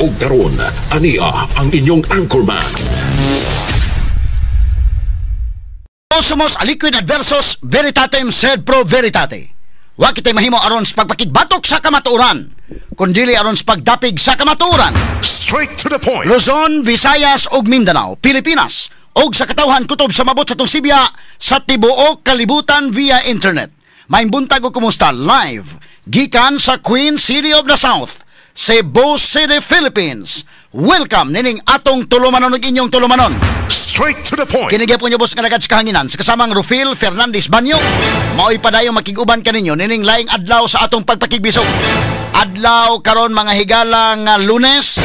Ug karon, ania ang inyong anchorman. Somos aliquid adversos veritatem sed pro veritate. Wa kitay mahimo aron sa pagpakigbatok sa kamatuoran, kundili aron sa pagdapig sa kamatuoran. Straight to the point. Luzon, Visayas ug Mindanao, Pilipinas ug sa katawhan kutob sa mabot sa Sibya sa tibuok kalibutan via internet. Maayong buntag ug kumusta live gikan sa Queen City of the South, Cebu City, Philippines. Welcome nining atong tulumanon ug inyong tulumanon. Straight to the point. Kini gyapon niyo nga alagad sa kahanginan sa kasamang Rufil Fernandez Banyo. Mao'y padayong makig-uban kaninyo nining laing adlaw sa atong pagpakigbisog. Adlaw karon, mga higala, nga Lunes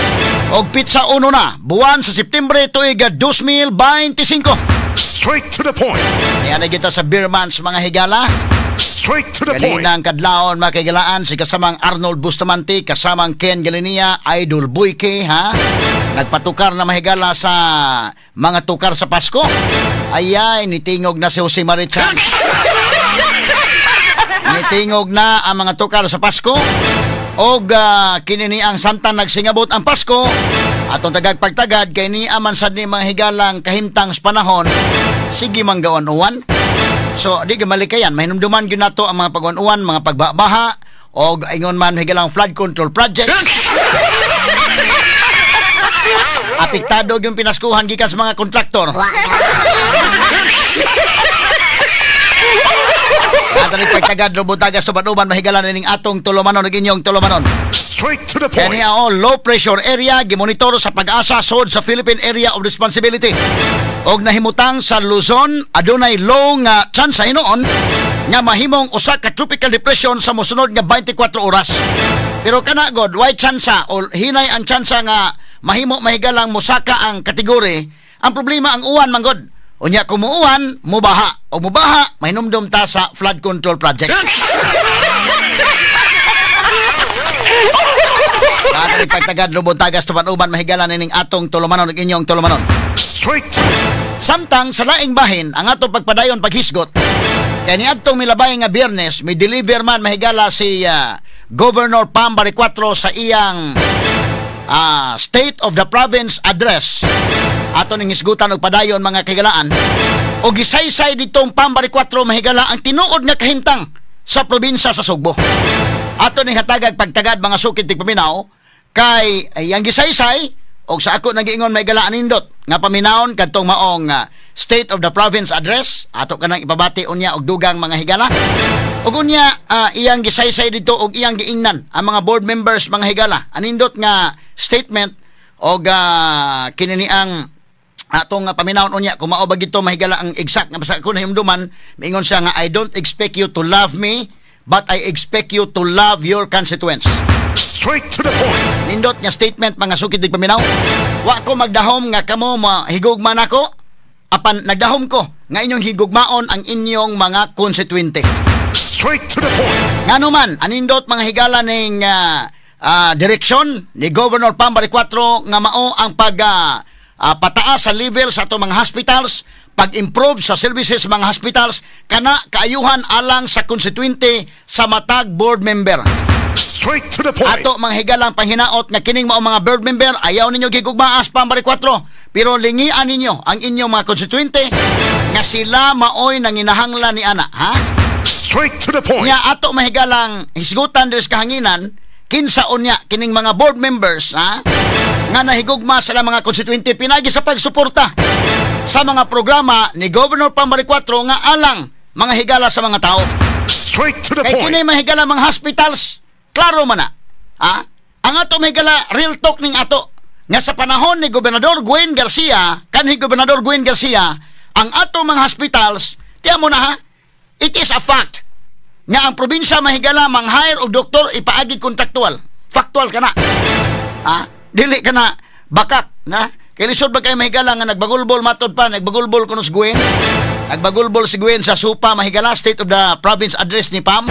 og pitsa 1 na buwan sa Septembre tuig 2025. Straight to the point. Niya na kita sa ber months, mga higala. Straight to the point. Kaninang kadlawon, mga kahigalaan, si kasamang Arnold Bustamante, kasamang Ken Galinia, Idol Boyke, ha? Nagpatukar na, mahigala, sa mga tukar sa Pasko. Ayay, nitingog na si Jose Mari Chan. Nitingog na ang mga tukar sa Pasko. Og kini ang samtang nagsingabot ang Pasko, atong tagag pagtagad kay ni aman sad ni mga higalang kahimtang sa panahon, sige manggawan-uwan. So, di malikayan, mahinumduman gyud nato ang mga pag-uwan, mga pagbabaha, og ingon man higalang flood control project. Apektado yung pinaskuhan gikan sa mga kontraktor. Ato ni pagtagad robutaga sa uban mahigala nining atong tulumanon ug inyong tulumanon. Straight to the point. Kani oh, low pressure area gimonitor sa Pag-asa sod sa Philippine Area of Responsibility. Og nahimutang sa Luzon adunay low nga chance hinuon nga mahimong usa ka tropical depression sa mosunod nga 24 oras. Pero kana god, way tsansa o hinay ang tsansa nga mahimo, mahigalang, mosaka ang kategory. Ang problema, ang uwan man god. Unya kung muuwan, mubaha. O mubaha, mahinumdum ta sa flood control project. Ato pagtagad lubon tagas tuban-uban, mahigala nining atong tulumanon ug inyong tulumanon. Straight to Samtang sa laing bahin, ang atong pagpadayon paghisgot. Kay niadtong milabay nga Biyernes, may deliver man, mahigala, si Governor Pam Baricuatro sa iyang State of the Province Address. Ato ning hisgutan og padayon, mga kahigalaan. O gisaysay ditong Pam Baricuatro, mahigala, ang tinuod nga kahimtang sa probinsya sa Sugbo. Ato ning hatagag pagtagad, mga sukid tigpaminaw, kay ay, ang gisaysay og sa ako nagiingon, mahigala, anindot nga paminawon kadtong maong State of the Province Address. Ato kanang ipabati unya og dugang, mga higala. Ug unya iyang gisaysay dito og iyang giingnan ang mga board members, mga higala. Anindot nga statement og kini ni ang atong paminawon unya kung mao ba gito, mahigala, ang exact nga basta ako nahimduman, miingon siya nga, "I don't expect you to love me, but I expect you to love your constituents." Straight to the point. Nindot nga statement, mga sukid paminaw. Wa ko magdahom nga kamo mahigugma nako, apan nagdahom ko nga inyong higugmaon ang inyong mga konstituente. Straight to the point. Ngano man, anindot, mga higala, ning direksyon ni Governor Pam Baricuatro nga mao ang pag pataas sa level sa atong mga hospitals, pag-improve sa services sa mga hospitals, kana kaayuhan alang sa konstituente sa matag board member. Straight to the point. Ato, mga higalang, panghinaot nga kining mao mga board member, ayaw ninyo gigugmaas Pam Baricuatro, pero lingian ninyo ang inyong mga konstituente nga sila maoy nanginahanglan ni ana, ha? Straight to the point. Nya ato, mahigalang, hisgutan diri sa kahanginan kinsa unya kining mga board members, ha, nga nahigugma sa mga konstituente pinagi sa pagsuporta sa mga programa ni Governor Pam Baricuatro nga alang, mga higala, sa mga tao. Straight to the Kay point. kini, mahigala, mga hospitals, klaro man na. Ha? Ang ato, mahigala, real talk ning ato nga sa panahon ni Gobernador Gwen Garcia, kanhi Gobernador Gwen Garcia, ang ato mga hospitals, tiyan mo na ha, it is a fact nga ang probinsya, mahigala, mang-hire og doktor ipaagi kontraktual. Factual ka na. Ha? Dili ka na bakak na. Kay lisod ba kay, mahigala, nga nagbagulbol matod pa, nagbagulbol kuno si Gwen. Nagbagulbol si Gwen sa SUPA, mahigala, State of the Province Address ni Pam.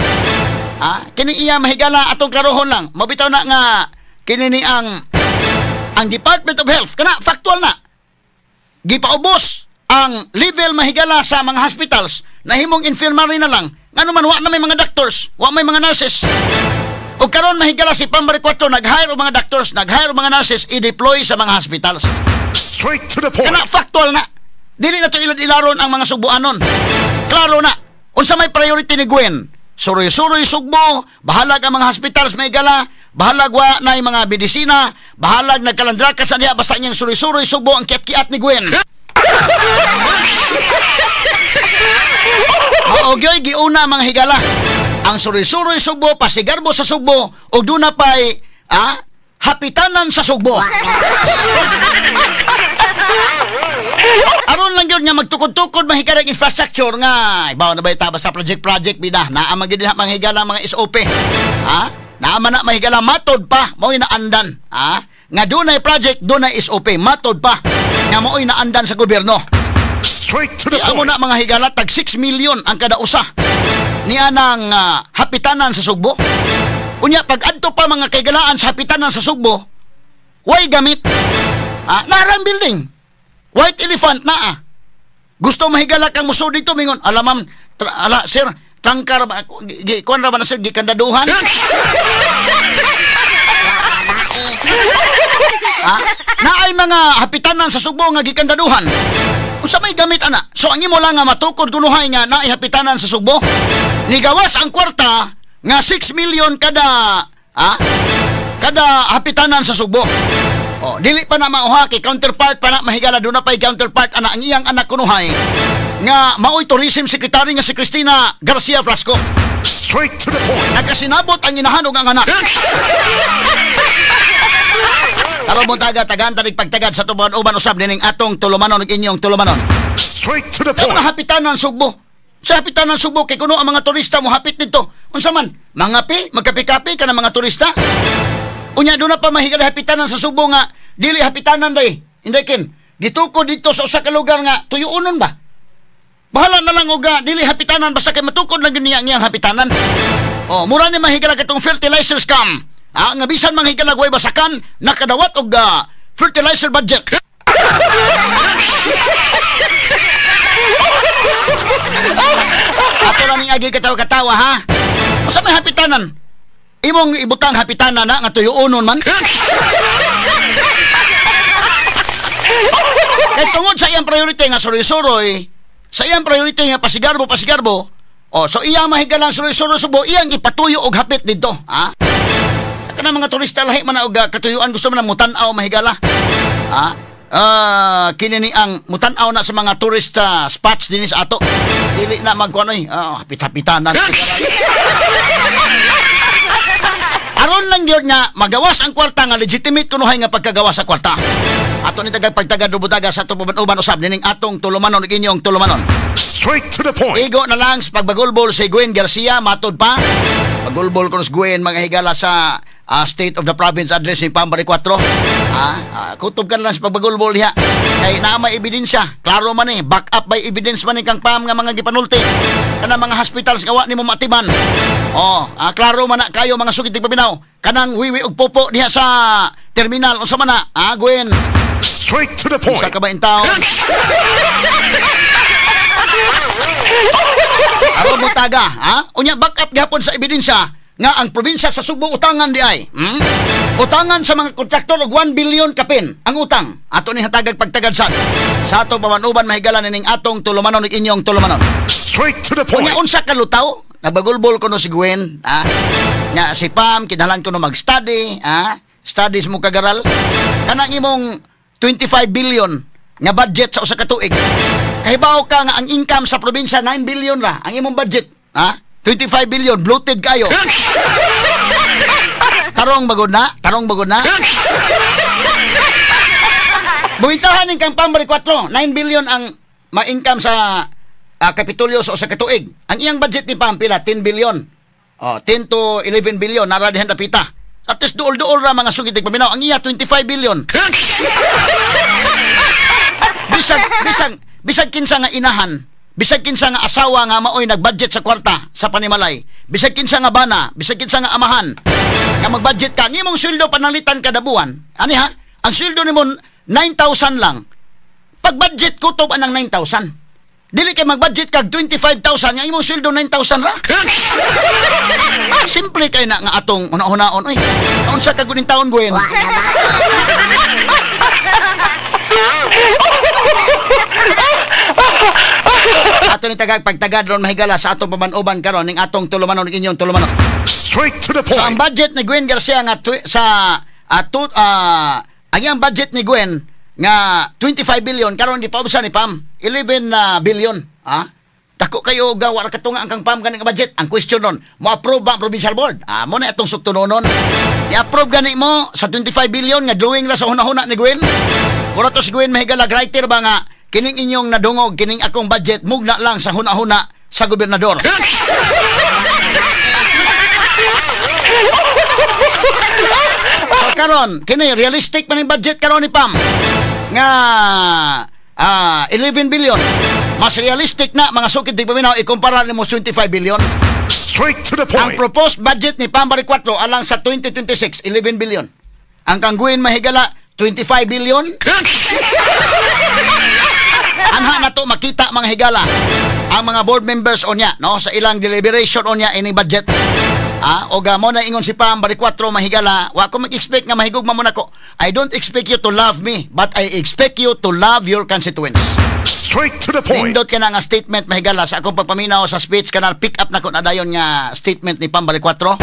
Ah, kini iya, mahigala, atong klarohon lang. Mabitaw na nga kini ni ang Department of Health kana factual na. Gipaubos ang level, mahigala, sa mga hospitals, nahimong infirmary na lang. Ngano man wa na may mga doctors, wa may mga nurses. O karon, mahigala, si Pam Baricuatro nag-hire og mga doctors, nag-hire og mga nurses, i-deploy sa mga hospitals. Straight to the point. Kana factual na. Dili na to ilad-ilaron ang mga Sugbuanon. Klaro na. Unsa may priority ni Gwen? Suroy-suroy Sugbo, bahalag ang mga hospitals, mahigala, bahalag wa na mga medisina, bahalag nagkalandrakan sa niya, basta niyang suroy-suroy Sugbo ang kiat-kiat ni Gwen. Mao gyoy giuna, mga higala. Ang suroy-suroy Sugbo, pasigarbo sa Sugbo, ug duna pay hapitanan sa Sugbo. Aron lang yun nga magtukod-tukod, mahigala, ang infrastructure nga ibaw na ba ita sa project-project bida naa man gyud mga higala mga SOP, ha, naa man na, mahigala, matod pa mao'y naandan, ha, nga dunay project, dunay SOP, matod pa nga mao'y naandan sa gobyerno. Straight to the Amo point. na, mga higala, tag 6 million ang kada usa niya ng hapitanan sa Sugbo. Unya pag adto pa mga kaigalaan sa hapitanan sa Sugbo, way gamit, ha, narang building white elephant na, ah. Gusto, mahigala, kang muso dito, mingon, ala ma'am, ala sir, trangkar ba, kuan ra ba na sir, gikandaduhan? Ha? Naay mga hapitanan sa Sugbo nga gikandaduhan. Unsa may gamit ana? So ang imo lang nga matukod kunuhay nga naay hapitanan sa Sugbo. Nigawas ang kwarta nga 6 million kada, ha? Kada hapitanan sa Sugbo. Oh, dili pa na mauha kay counterpart pa na, mahigala, doon na pa'y counterpart ana ang iyang anak kunuhay nga maoy tourism secretary nga si Cristina Garcia Frasco. Straight to the point. Nagkasinabot ang inahan ug ang anak. Karon buntaga, tagaan tanig pagtagad sa tubuan uban usab nining atong tulumanon ug inyong tulumanon. Straight to the Kaya point. mga hapitanan Sugbo. Sa hapitanan Sugbo kay kuno ang mga turista mo hapit dito. Unsa man? Mangapi, magkapi-kapi ka ng mga turista. Unya doon na pa, mahigala, hapitanan sa Sugbo nga dili hapitanan day. Inday kin. Gitukod dito sa usa ka lugar nga tuyoonon ba? Bahala na lang og dili hapitanan, basta kay matukod lang gyud niya ang iyang hapitanan. Oh, mura ni, mahigala, katong fertilizer scam. Ah, nga bisan mga higala way basakan, nakadawat og fertilizer budget. Ato lang ning agi katawa-katawa, ha. Unsa may hapitanan? Imong ibutang hapitanan na nga tuyoonon man. Kay tungod sa iyang priority nga suroy-suroy, sa iyang priority nga pasigarbo pasigarbo, oh, so iyang mahigalang suroy-suroy Sugbo, iyang ipatuyo og hapit didto, ha? Sa kanang mga turista lahi man na og katuyuan, gusto man na mutan-aw, mahigala. Ha? Ah, kini ni ang mutan-aw na sa mga tourist spots dinhi sa ato. Dili na magkuanoy, hapit-hapitanan. Aron lang gyud nga magawas ang kwarta nga legitimate kunuhay nga pagkagawas sa kwarta. Ato ni tagag pagtagad rubutaga sa ato uban usab nining atong tulumanon ug inyong tulumanon. Straight to the point. Igo na lang sa pagbagulbol si Gwen Garcia, matod pa. Pagulbol ko si Gwen, mga higala, sa State of the Province Address ni Pam Baricuatro. Kutob ka na lang sa pagbagulbol diha. Kay naa may ebidensya. Klaro man eh, back up by evidence man ni kang Pam nga mga gipanulti. Kanang mga hospitals nga wa nimo matiman. Oh, klaro man na kayo, mga sugid paminaw. Kanang wiwi og popo diha sa terminal, unsa man na? Ah, Gwen. Straight to the point. Usa ka ba intaw? Aron mo taga, ha? Unya back up gihapon sa ebidensya nga ang probinsya sa Sugbo utangan di ay. Utangan sa mga kontraktor og 1 billion kapin ang utang. Ato ni hatagag pagtagad sad. Sa ato paman-uban, mahigala, nining atong tulumanon ug inyong tulumanon. Straight to the point. Unya unsa ka lutaw? Nagbagulbol ko no si Gwen, ha? Nga si Pam kinahanglan ko no mag-study, ha? Studies mo kagaral. Kanang imong 25 billion nga budget sa usa ka tuig. Kahibaw ka nga ang income sa probinsya 9 billion ra ang imong budget, ha? 25 billion bloated kayo. Tarong bagod na, tarong bagod na. Buwitahan ning kang Pam Baricuatro, 9 billion ang ma-income sa Kapitolyo sa usa ka tuig. Ang iyang budget ni Pam pila? 10 billion. Oh, 10 to 11 billion nara dihan dapita. At least duol-duol ra, mga sugid paminaw. Ang iya 25 billion. Bisag kinsa nga inahan, bisag kinsa nga asawa nga maoy nagbudget sa kwarta sa panimalay, bisag kinsa nga bana, bisag kinsa nga amahan, nga magbudget ka, ang imong sweldo pananglitan kada buwan, ani ha? Ang sweldo nimo 9,000 lang. Pag budget kutob anang 9,000. Dili kay mag-budget kag 25,000 nga imong sweldo 9,000 ra. Simple kay na nga atong una-unaon oy. Unsa ka guning taon, Gwen? Wa na ba? Ato ni tagag pagtagad ron, mahigala, sa atong paman-uban karon ning atong tulumanon, inyong tulumanon. Straight to the So ang point. Budget ni Gwen Garcia nga twi- sa ang iyang budget ni Gwen nga 25 billion karon gipaubsan ni Pam 11 na billion, ah. Dako kayo ga wala katunga ang kang Pam gani nga budget. Ang question nun, mo approve ba ang provincial board? Ah, mo na atong suktunonon. I-approve gani mo sa 25 billion nga drawing ra sa hunahuna ni Gwen? Mura to si Gwen, mahigala, writer ba nga kining inyong nadungog, kining akong budget mugna lang sa hunahuna sa gobernador. So karon, kini realistic man ang budget karon ni Pam nga 11 billion. Mas realistic na, mga sukid tigpaminaw, ikumpara nimo sa 25 billion. Straight to the Ang point. Proposed budget ni Pam Baricuatro alang sa 2026, 11 billion. Ang kang Gwen, mahigala, 25 billion. Anha na to makita, mga higala, ang mga board members onya, no, sa ilang deliberation onya ining budget. Ah, o mo na ingon si Pam Baricuatro, mahigala, wa ko mag-expect nga mahigugma mo nako. I don't expect you to love me, but I expect you to love your constituents. Straight to the point. Nindot ka na nga statement, mahigala, sa akong pagpaminaw sa speech kanal pick up na ko na dayon nga statement ni Pam Baricuatro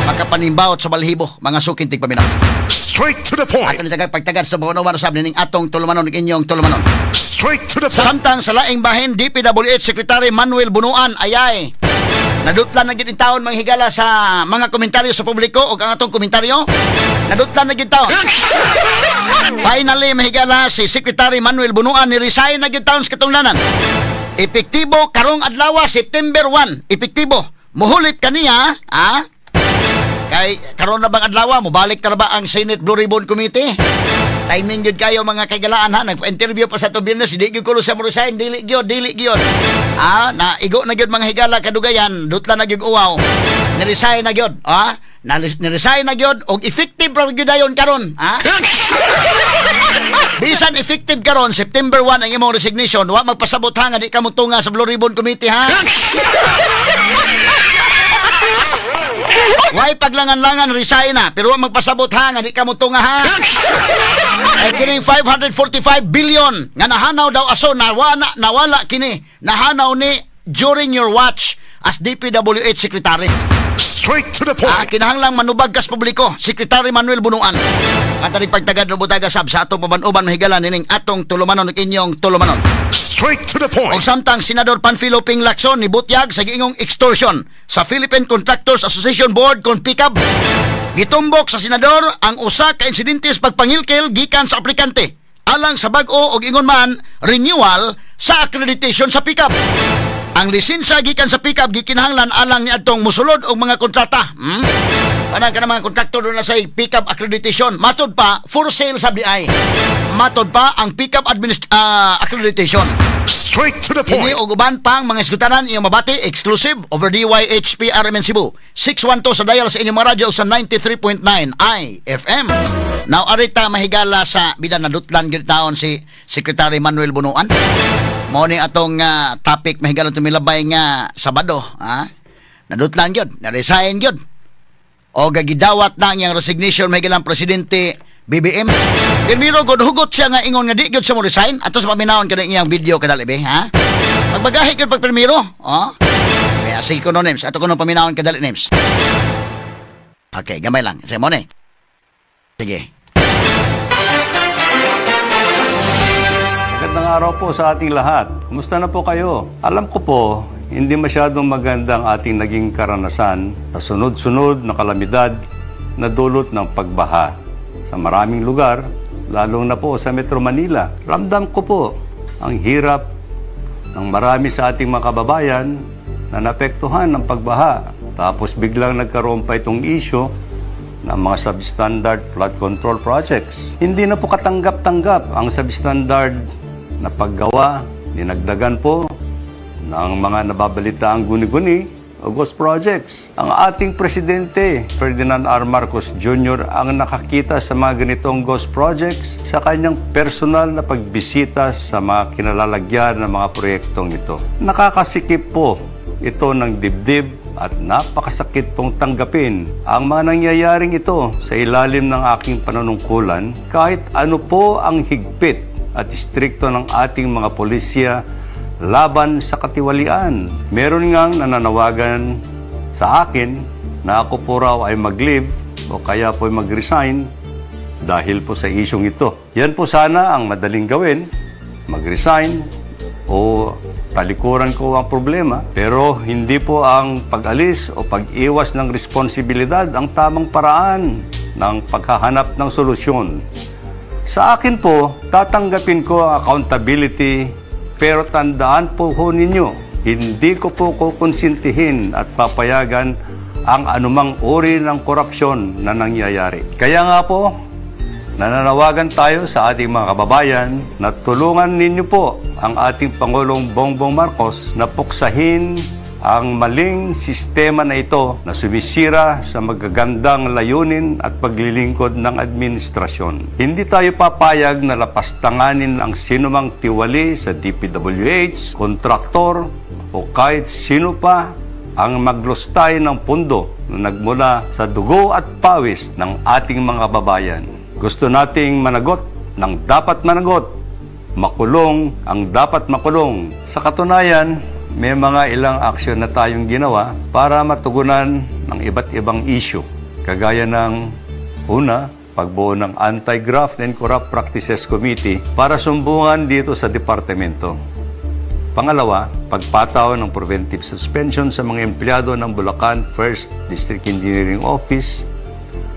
makapanimbawot sa balhibo, mga suking tigpaminaw. Straight to the point. Ato ni tagag pagtagad sa buwan usab ning atong tulumanon, inyong tulumanon. Straight to the point. Samtang sa laing bahin, DPWH Secretary Manuel Bunuan ayay nadutlan na gyud taon, mga higala, sa mga komentaryo sa publiko o ang atong komentaryo. Nadutlan na gyud taon. Finally, mahigala, si Secretary Manuel Bunuan ni resign na gyud taon sa katungdanan. Epektibo karong adlaw, September 1. Epektibo. Muhulip kaniya, ah? Kay karon na bang adlaw, mobalik na ba ang Senate Blue Ribbon Committee? Timing gyud kayo, mga kaigalaan, ha. Nagpa-interview pa sa to business, di gyud ko sa mo resign, dili gyud, dili gyud. Ah, na igo na gyud, mga higala, kadugayan, dutla na gyud uwaw. Ni-resign na gyud, ah? Ni-resign na gyud og effective ra gyud dayon karon, ha? Bisan effective karon September 1 ang imong resignation, wa magpasabot ha nga di ka motunga sa Blue Ribbon Committee, ha. Way paglangan-langan, resign na, pero wa magpasabot ha nga di ka motunga, ha. Ay kining 545 billion nga nahanaw daw aso nawala, nawala kini nahanaw ni during your watch as DPWH Secretary. Straight to the Ah, point. Kinahanglang manubag kas publiko, Secretary Manuel Bunuan. At ang pagtagad ng butaga sab sa atong paban-uban, mahigala, nining atong tulumanon ug inyong tulumanon. Straight to the Og point. samtang Senador Panfilo Ping Lacson ni butyag sa giingong extortion sa Philippine Contractors Association Board kon PCAB. Gitumbok sa senador ang usa ka insidente sa pagpangilkil gikan sa aplikante alang sa bag-o og ingon man renewal sa accreditation sa PCAB. Ang lisensya gikan sa PCAB gikinahanglan alang niadtong musulod og mga kontrata. Kanang ka mga kontraktor doon na sa PCAB accreditation. Matod pa, for sale sa BI. Matod pa ang PCAB accreditation. Straight to the Kini point. og uban pang mga isgutanan iyong mabati exclusive over DYHP RMN Cebu. 612 sa dial sa inyong mga radyo sa 93.9 IFM. Now arita, mahigala, sa bida nadutlan gyud taon si Secretary Manuel Bunuan. Mao ni atong topic, mahigala, tumilabay nga Sabado, ha? Nadutlan gyud, na-resign gyud. O gagidawat na ang iyang resignation, mahigala, ang presidente BBM. Primero gud hugot siya nga ingon nga di gyud siya mo resign ato sa paminawon kani iyang video kadali be, ha. Pagbagahi gyud pag primero, oh. Kaya sige kuno, names, ato kuno paminawon kadali, names. Okay, gamay lang. Sige mo ni. Sige. Magandang araw po sa ating lahat. Kumusta na po kayo? Alam ko po, hindi masyadong maganda ang ating naging karanasan sa sunod-sunod na kalamidad na dulot ng pagbaha sa maraming lugar, lalo na po sa Metro Manila. Ramdam ko po ang hirap ng marami sa ating mga kababayan na naapektuhan ng pagbaha. Tapos biglang nagkaroon pa itong issue ng mga substandard flood control projects. Hindi na po katanggap-tanggap ang substandard na paggawa, dinagdagan po ng mga nababalitaang guni-guni o ghost projects. Ang ating presidente, Ferdinand R. Marcos Jr., ang nakakita sa mga ganitong ghost projects sa kanyang personal na pagbisita sa mga kinalalagyan ng mga proyektong ito. Nakakasikip po ito ng dibdib at napakasakit pong tanggapin ang mga nangyayaring ito sa ilalim ng aking panunungkulan, kahit ano po ang higpit at istrikto ng ating mga pulisya laban sa katiwalian. Meron ngang nananawagan sa akin na ako po raw ay mag-leave o kaya po ay mag-resign dahil po sa isyong ito. Yan po sana ang madaling gawin, mag-resign o talikuran ko ang problema. Pero hindi po ang pag-alis o pag-iwas ng responsibilidad ang tamang paraan ng paghahanap ng solusyon. Sa akin po, tatanggapin ko ang accountability, pero tandaan po ho ninyo, hindi ko po kukonsintihin at papayagan ang anumang uri ng korupsyon na nangyayari. Kaya nga po, nananawagan tayo sa ating mga kababayan na tulungan ninyo po ang ating Pangulong Bongbong Marcos na puksahin ang maling sistema na ito na sumisira sa magagandang layunin at paglilingkod ng administrasyon. Hindi tayo papayag na lapastanganin ang sinumang tiwali sa DPWH, kontraktor o kahit sino pa ang maglustay ng pundo na nagmula sa dugo at pawis ng ating mga kababayan. Gusto nating managot ng dapat managot, makulong ang dapat makulong. Sa katunayan, may mga ilang aksyon na tayong ginawa para matugunan ng iba't ibang issue. Kagaya ng una, pagbuo ng Anti-Graft and Corrupt Practices Committee para sumbungan dito sa departamento. Pangalawa, pagpataw ng preventive suspension sa mga empleyado ng Bulacan First District Engineering Office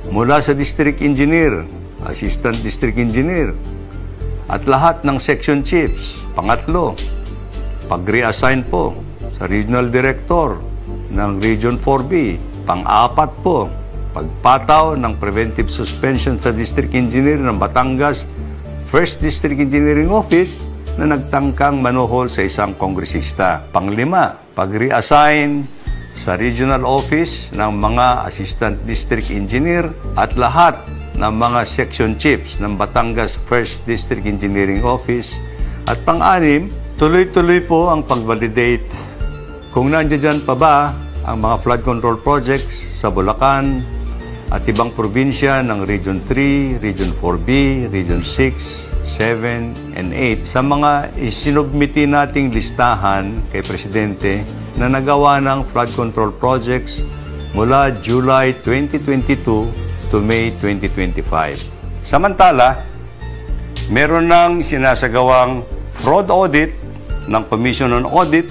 mula sa District Engineer, Assistant District Engineer, at lahat ng section chiefs. Pangatlo, pag-reassign po sa Regional Director ng Region 4B. Pang-apat po, pagpataw ng preventive suspension sa District Engineer ng Batangas First District Engineering Office na nagtangkang manuhol sa isang kongresista. Panglima, pag-reassign sa Regional Office ng mga Assistant District Engineer at lahat ng mga section chiefs ng Batangas First District Engineering Office. At pang-anim, tuloy-tuloy po ang pag-validate kung nandiyan pa ba ang mga flood control projects sa Bulacan at ibang probinsya ng Region 3, Region 4B, Region 6, 7, and 8 sa mga isinubmiti nating listahan kay Presidente na nagawa ng flood control projects mula July 2022 to May 2025. Samantala, meron ng sinasagawang fraud audit ng Commission on Audit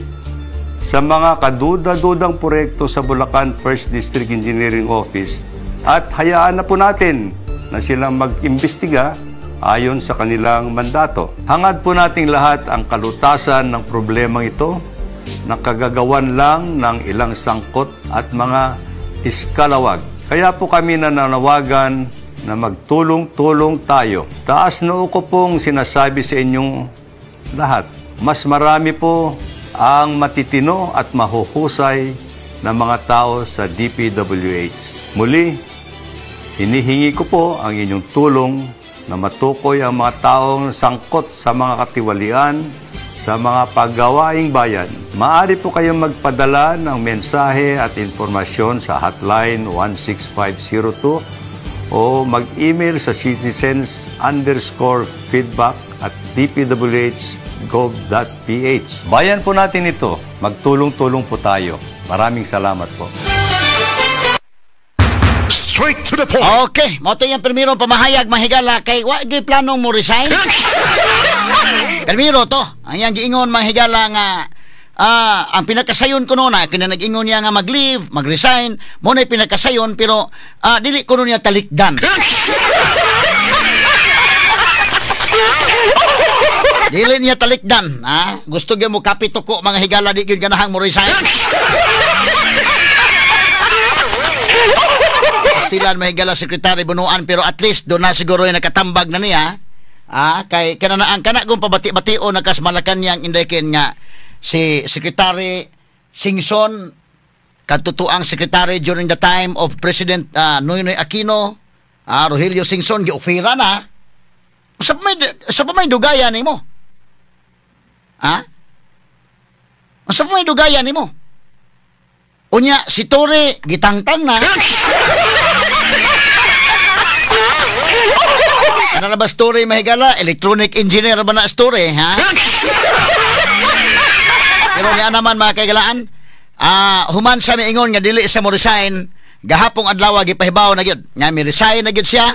sa mga kaduda-dudang proyekto sa Bulacan First District Engineering Office at hayaan na po natin na silang mag-imbestiga ayon sa kanilang mandato. Hangad po nating lahat ang kalutasan ng problemang ito na kagagawan lang ng ilang sangkot at mga iskalawag. Kaya po kami nananawagan na magtulong-tulong tayo. Taas noo ko pong sinasabi sa inyong lahat. Mas marami po ang matitino at mahuhusay na mga tao sa DPWH. Muli, hinihingi ko po ang inyong tulong na matukoy ang mga taong sangkot sa mga katiwalian sa mga paggawaing bayan. Maaari po kayong magpadala ng mensahe at impormasyon sa hotline 16502 o mag-email sa citizens_feedback@dpwhgov.ph. Bayan po natin ito. Magtulong-tulong po tayo. Maraming salamat po. Straight to the point. Okay, mao to yung primerong pamahayag, mahigala, kay wa gyud planong mo resign. Primero to, ang iyang giingon, mga higala, nga ang pinakasayon kuno na kina nag-ingon niya nga mag-leave, mag-resign, mo na pinakasayon, pero dili kuno niya talikdan. Dili niya talikdan, ha? Gusto gyud mo kapit ko, mga higala, di gyud ganahang mo resign. Pastilan, mahigala, Secretary Bunuan, pero at least doon na siguro yung nakatambag na niya. Kay kananaan kana kung pabati-bati o nakas Malacanang indeken nga si Secretary Singson Kadto ang secretary during the time of President Noynoy Aquino, Rogelio Singson, gi-offer na. Sa pa may dugaya nimo? Ha? Sa pa may dugaya nimo? Unya si Torre gitangtang na. Ano na ba story, mahigala? Electronic engineer ba na story, ha? Pero niya naman, mga kaigalaan, human sa miingon nga dili sa mo resign, gahapong adlaw gipahibaw na gyud. Nga mi resign na gyud siya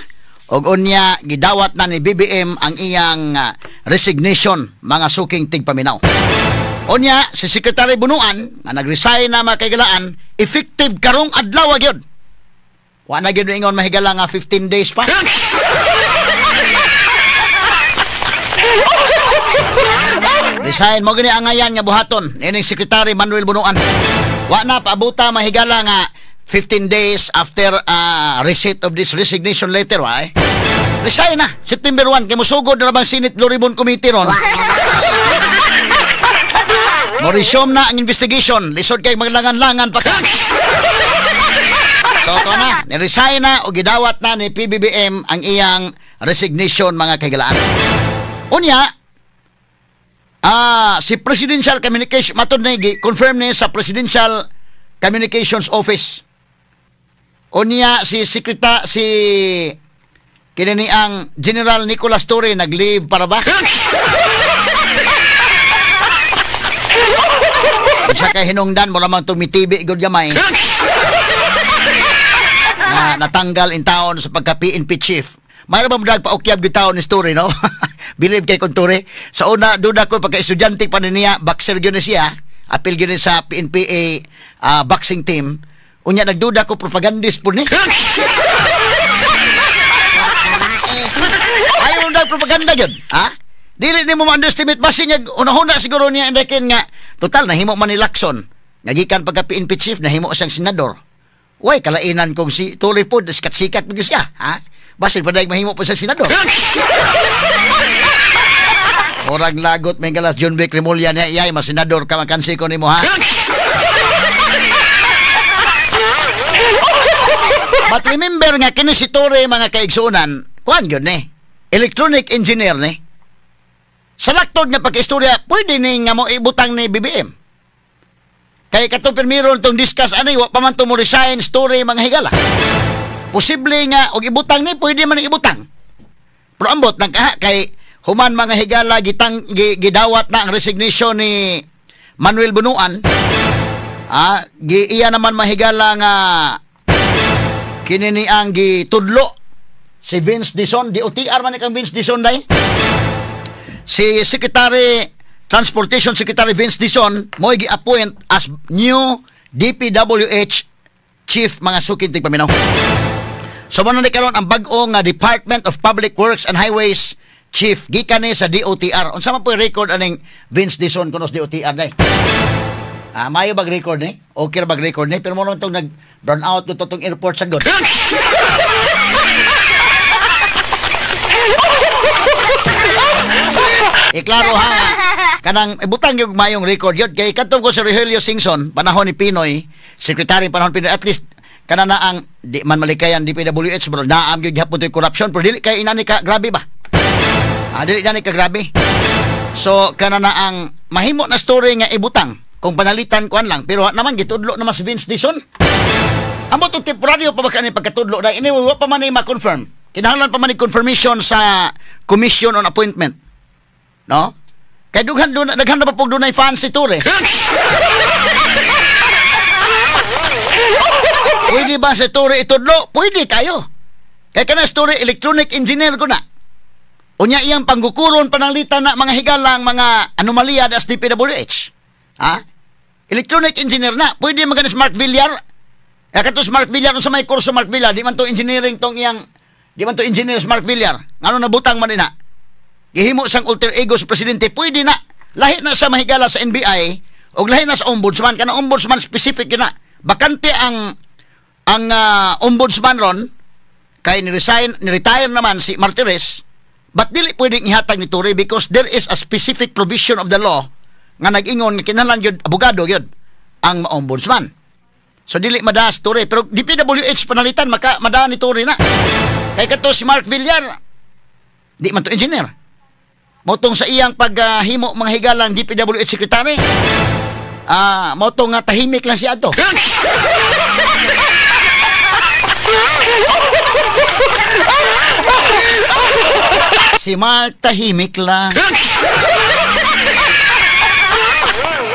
ug unya gidawat na ni BBM ang iyang resignation, mga suking tigpaminaw. Unya si Secretary Bunuan nga nag-resign na, mga kaigalaan, effective karong adlaw gyud. Wa na gyud ingon, mahigala, nga 15 days pa. Resign mo gani angayan nga buhaton ining Secretary Manuel Bunuan. Wa na paabuta, mahigala, nga 15 days after receipt of this resignation letter, wa eh. Resign na September 1 kay mosugod na bang Senate Blue Ribbon Committee ron. Mo resume na ang investigation. Lisod kay maglangan-langan pa ka. So ito na, ni-resign na o gidawat na ni PBBM ang iyang resignation, mga kaigalaan. Unya, si Presidential Communication, matod na confirm ni sa Presidential Communications Office. Unya, si Sekreta, si kini ang General Nicolas Torre nag-leave para ba? Sa kay hinungdan mo naman itong mitibi gud gamay na natanggal in taon sa pagka PNP chief. Mayroon ba mo paokyab gyud taon ni story, no? Believe kay Torre. Sa una, duda ko pagka estudyante pa ni niya, boxer gyud ni siya, apil gyud ni sa PNPA boxing team. Unya nagduda ko propagandist po ni. Ayaw mo propaganda gyud, ha? Dili nimo ma-underestimate basin niya unahuna siguro niya indekin nga total nahimo man ni Lacson. Nga gikan pagka PNP chief nahimo siyang senador. Way kalainan kong si Torre po sikat-sikat gyud siya, ha? Basin pa mahimo po siyang senador. Orang lagot may galas John Vic Remulla niya iyay mas senador ka makansi ko nimo, ha? But remember nga kini si Torre, mga kaigsuonan, kuan gyud ni. Electronic engineer ni. Sa laktod nga pagkaistorya, pwede ni nga mo ibutang ni BBM. Kay katong pirmiro tong discuss ani, wa pa man to mo resign story, mga higala. Posible nga og ibutang ni, pwede man ibutang. Pero ambot nang kaha kay human, mga higala, gitang gidawat na ang resignation ni Manuel Bunuan. Gi iya naman, mahigala, nga kini ni ang gitudlo si Vince Dizon, DOTR man ni kang Vince Dizon day. Si Secretary Transportation Secretary Vince Dizon mo gi-appoint as new DPWH chief, mga suking tigpaminaw. So mo na karon ang bag-o nga Department of Public Works and Highways chief gikan ni sa DOTR. Unsa man po record aning Vince Dizon kuno sa DOTR day? Mayo bag record ni? Okay ra bag record ni? Pero mo naman itong nag burn out ko tong airport sa god. E klaro ha, kanang ibutang yung mayong record yun. Kay kadtong ko si Rogelio Singson, panahon ni Pinoy, sekretary panahon ni Pinoy, at least kana na ang di man malikayan DPWH bro, naam gyud gihapon to'y corruption pero dili kay inani ka grabe ba? Dili inani ka grabe. So kana na ang mahimo na story nga ibutang kung panalitan kuan lang pero naman gitudlo naman si Vince Dizon. Amo to temporaryo pa ba kani pagkatudlo na ini wa pa man ni ma-confirm. Kinahanglan pa man ni confirmation sa Commission on Appointment. No? Kay dughan dun, daghan na pa pug dunay fans si Torre. Pwede ba si Torre itudlo? Pwede kayo. Kay kana story electronic engineer ko na. Unya iyang panggukuron pananglitan na mga higalang mga anomalya das DPWH. Ha? Electronic engineer na. Pwede man gani Smart Villar. Ya kato Smart Villar sa may kurso Smart Villar, di man to engineering tong iyang, di man to engineer Smart Villar. Ngano nabutang man na. Gihimo sang alter ego sa presidente, pwede na. Lahi na sa mahigala sa NBI og lahi na sa ombudsman, kana ombudsman specific na. Bakante ang ombudsman ron kay ni-resign, ni-retire naman si Martires, but dili pwedeng ihatag ni Torre because there is a specific provision of the law nga nag-ingon nga kinahanglan gyud abogado gyud ang ombudsman. So dili madaas Torre, pero DPWH panalitan maka madaan ni Torre na. Kay kato si Mark Villar di man to engineer. Motong sa iyang paghimo mga higalang DPWH secretary. Motong nga tahimik lang siya ato. Si Mark tahimik lang.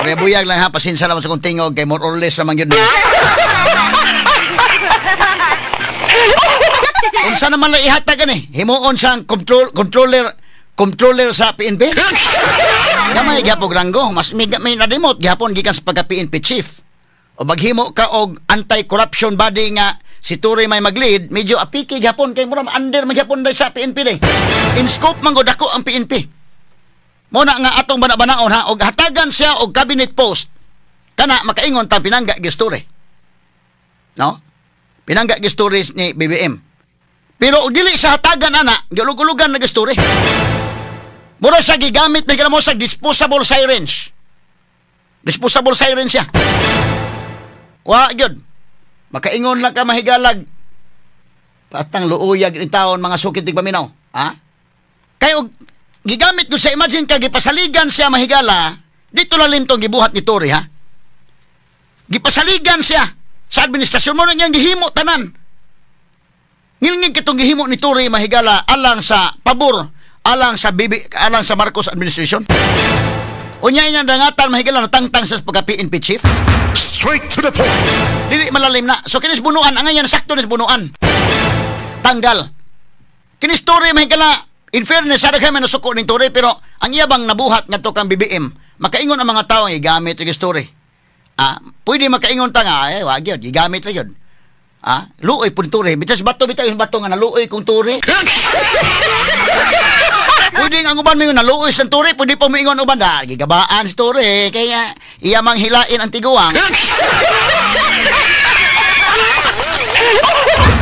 Rebuyag lang ha, pasensya naman sa kong tingog kay more or less naman yun. Unsa naman lang ihatag ani? Himuon siyang controller sa PNP? Gamay gyapon ranggo, mas may nadimot gyapon gikan sa pagka-PNP chief. O baghimo ka og anti-corruption body nga si Torre may mag-lead, medyo apiki gyapon kay mura under man gyapon sa PNP day. In scope man gud dako ang PNP. Muna nga atong bana-banaon ha, og hatagan siya og cabinet post kana makaingon ta pinangga gistorya. No? Pinangga gistorya ni BBM. Pero og dili sa hatagan ana, giulog-ulugan na gistorya. Mura sa gigamit may mo sa disposable syringe. Disposable syringe siya. Wa gyud. Makaingon lang ka mahigalag. Patang luuyag ni taon mga sukit tig paminaw, ha? Kay og gigamit ko sa imagine ka gipasaligan siya mahigala, dito lalim tong gibuhat ni Torre ha. Gipasaligan siya sa administrasyon mo na niyang gihimo tanan. Ngilngig kitong gihimo ni Torre mahigala alang sa pabor, alang sa BB, alang sa Marcos administration. Unya inang dangatan mahigala natangtang sa pagka-PNP chief. Straight to the point. Dili malalim na. So kinis bunuan, ang ngayon sakto nis bunuan. Tanggal. Kinis Torre mahigala. In fairness, sada kami nasuko ning Torre, pero ang iya bang nabuhat ngadto kang BBM, makaingon ang mga tao nga gigamit ang story. Pwede makaingon ta nga, eh, wag yun, gigamit ra yun. Luoy pud Torre. Bitas bato, bitaw yung bato nga naluoy kong Torre. Pwede ang uban mingon naluoy sa Torre, pwede pa moingon uban da, gigabaan si Torre, kaya iya mang hilain ang tiguang.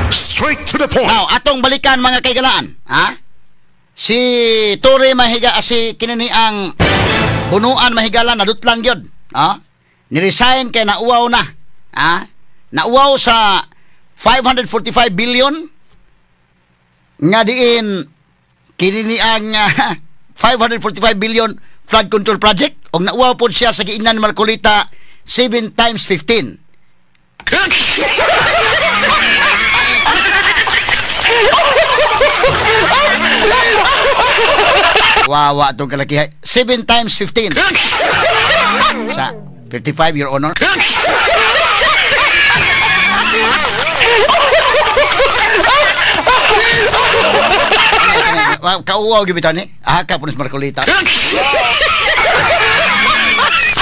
Straight to the point. Now, atong balikan mga kaigalaan, ha? Si Torre mahiga si kinini ang bunuan mahigala nadutlan gyud, ha? Ni-resign kay nauwaw na, ha? Nauwaw sa 545 billion nga diin kinini ang 545 billion flood control project og nauwaw pod siya sa giingnan ni Marcolita 7 times 15. Wawa itong kalakihay. 7 times 15. Sa 55, Your Honor. Kauwaw gibi ni. Ah, ka po ni Marcolita.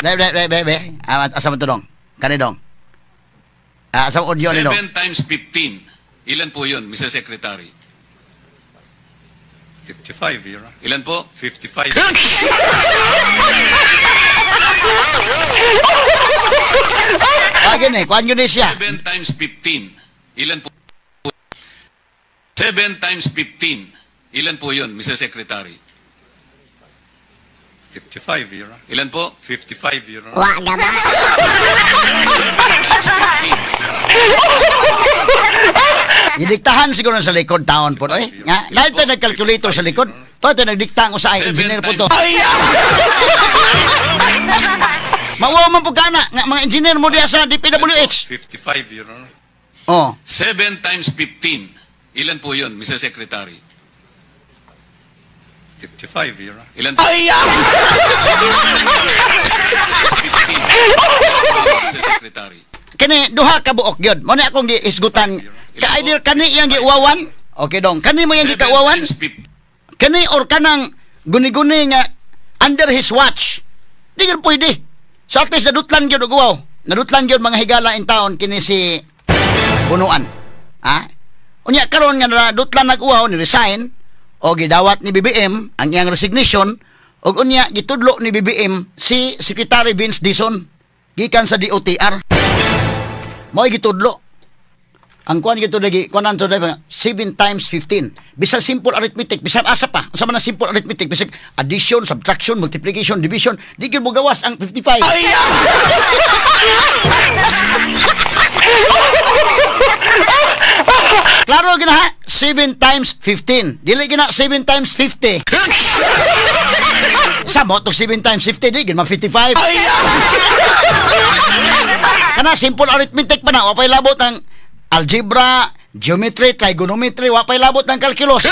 Be, be, be, be. Asa mo ito dong? Kani dong? Asa mo audio ni dong? 7 times 15. Ilan po yun, Mr. Secretary? 55, Your Honor. Ilan po? 55. Gini, kuan yun siya. 7 times 15. Ilan po? 7 times 15. Ilan po yun, Mr. Secretary? 55, Your Honor. Ilan po? 55, Your Honor. Wa gaba. Gidiktahan siguro sa likod taon po. Eh, nga, dahil tayo nag-calculator sa likod, to tayo nagdikta ang usahay, engineer po to. Mauwaw man po ka na, nga, mga engineer mo diya sa DPWH. 55, Your Honor. Oh. 7 times 15. Ilan po yun, Mr. Secretary? 55, Your Honor. Ilan po? Ay! 15. Mr. Secretary. Kini, duha ka buok yun. Muna akong giisgutan. Ka-either kani iyang giuwawan. Okay dong. Kani mo iyang gikauwawan? Kani or kanang guni-guni nga under his watch. Di yun pwede. So at least nadutlan yun og uwaw. Nadutlan yun mga higala in town kini si Bunuan. Ha? Unya karon nga nadutlan nag-uwaw ni resign o gidawat ni BBM ang iyang resignation og unya gitudlo ni BBM si Secretary Vince Dizon gikan sa DOTR. Mo'y gitudlo. Ang kuan gitudlo gi kuan to 7 times 15. Bisag simple arithmetic, bisag asa pa. Unsa man ang simple arithmetic, bisag addition, subtraction, multiplication, division, di gyud mogawas ang 55. Ay! Siguro gina ha, 7 times 15. Dili gina 7 times 50. Sa mo, 7 times 50, di, gina 55. Kana, simple arithmetic pa na, wapay labot ng algebra, geometry, trigonometry, wapay labot ng calculus.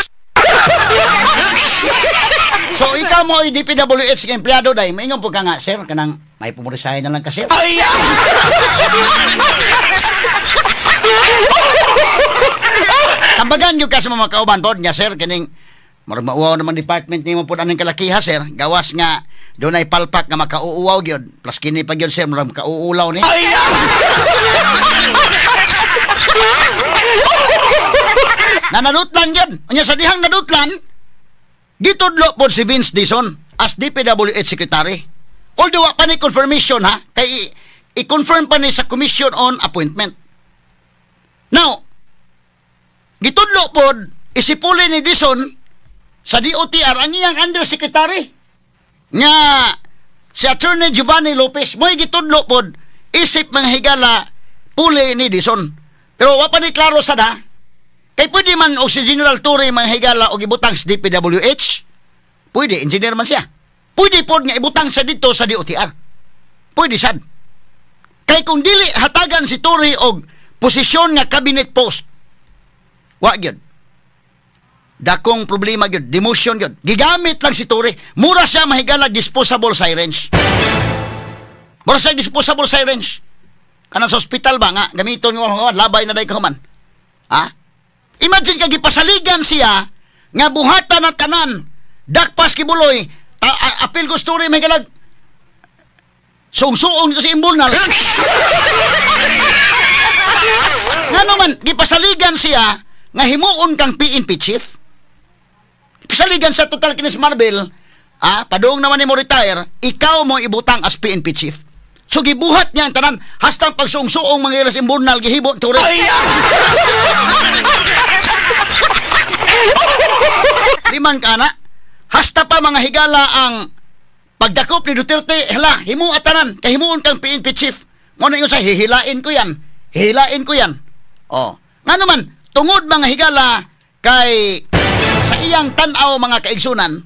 So, ikaw mo ay DPWH nga empleyado dahil, maingon po ka nga, sir, kanang may pumurisahin na lang kasi. Tambagan yung ka sa mga kauban po niya, sir, kining mauwaw naman department nimo po aning kalakiha, sir. Gawas nga doon ay palpak nga makauuwaw gyud. Plus kini pa gyud, sir, murag makauulaw ni. Nanadutlan gyud. Unya sa dihang nadutlan, gitudlo po si Vince Dizon as DPWH Secretary. Although wa pa ni confirmation ha, kay i-confirm pa ni sa Commission on Appointment. Now, gitudlo pod isipuli ni Dizon sa DOTR ang iyang undersecretary nga si Attorney Giovanni Lopez. Mo'y gitudlo pod isip mga higala puli ni Dizon. Pero wa pa ni klaro sada kay pwede man og si General Torre mga higala og ibutang sa DPWH. Pwede, engineer man siya. Pwede pod nga ibutang sa dito sa DOTR. Pwede sad. Kay kung dili hatagan si Torre og posisyon nga cabinet post, wa gyud. Dakong problema gyud, demotion gyud. Gigamit lang si Torre. Mura siya mahigala disposable syringe. Mura siya disposable syringe. Kanang sa ospital ba nga gamiton nga labay na day kahuman. Ha? Imagine ka gipasaligan siya nga buhatan at tanan. Dakpas kibuloy, apil ko story mahigalag. Suong-suong dito sa imburnal. Nga naman, gipasaligan siya nga himuon kang PNP chief. Pasaligan sa total kinis Marvel, padung naman ni mo retire, ikaw mo ibutang as PNP chief. So gibuhat niya ang tanan hastang pagsuong-suong mga ilas imburnal gihibo tore. Liman ka na, hasta pa mga higala ang pagdakop ni Duterte, hala, himuat tanan, kay himuon kang PNP chief. Mo na ingon sa hihilain ko yan, hihilain ko yan. Oh, nga naman, tungod mga higala kay sa iyang tan-aw mga kaigsunan,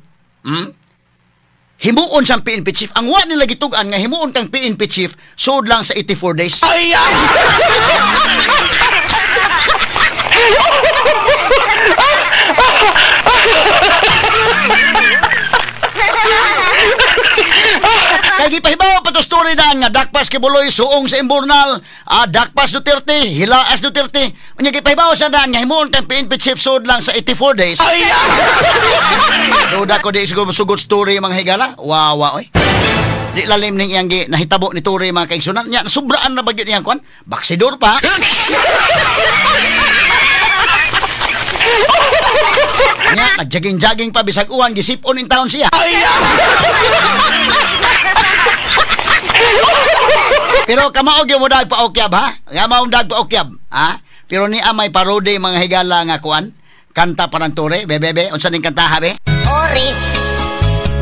himuon siyang PNP chief. Ang wa nila gitug-an nga himuon kang PNP chief sud lang sa 84 days. Ay! Kay gipahibaw pa to story daan nga dakpas Kibuloy suong sa imburnal, dakpas Duterte, hilaas Duterte. Unya gipahibaw sa daan nga himuon kang PNP chief sud lang sa 84 days. Ay! Duda ko di siguro sugot story mga higala. Wawa oy. Di lalim ning iyang nahitabo ni Torre mga kaigsunan. Nya sobraan na ba gyud iyang kuan? Baksidor pa. Nya nagjogging-jogging pa bisag uwan gisipon in town siya. Pero kamao gyud mo dag paokyab ha? Kamao dag paokyab ha? Pero niya may parody mga higala nga kuan. Kanta pa ng Torre, bebe, unsa ning kantaha be? Ori,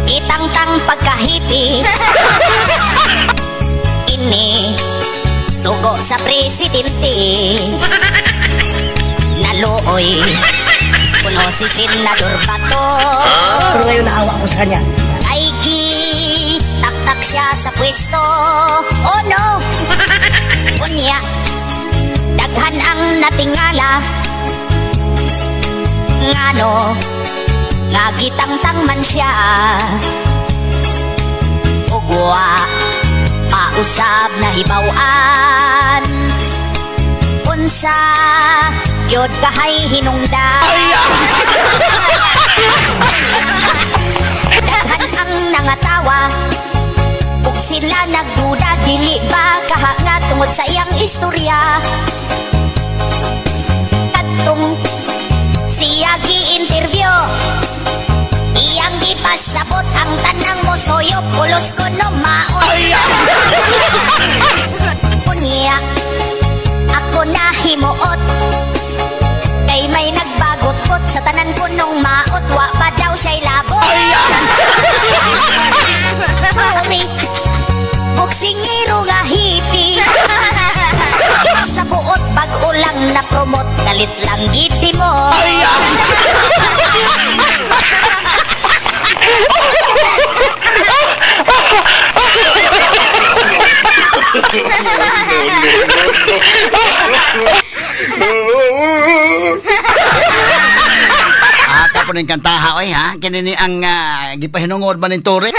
itangtang pagkahipi. Ini, sugo sa presidente. Naluoy, kuno si Senador Bato. Pero ngayon naawa ko sa kanya. Ay taktak siya sa pwesto. Oh no! Unya, daghan ang natingala. Ngano, nga gitangtang man siya. Ugwa, pausab na hibaw-an. Unsa, yod kahay hinungdan. Daghan ang nangatawa, ug sila nagduda, dili ba kahanga tungod sa iyang istorya. Kadtong siya gi-interview, iyang gipasabot ang tanang mosoyo, pulos ko no maon. Unya, ako nahimuot, kay may nagbagot-got sa tanan ko nung maot, wa pa daw siya'y labot. Sorry, buksingero nga hippie. Sa buot pag-ulang na promote, galit lang giti mo. Ah, kapo ning kantaha oy ha. Kini ni ang gipahinungod man ning Torre.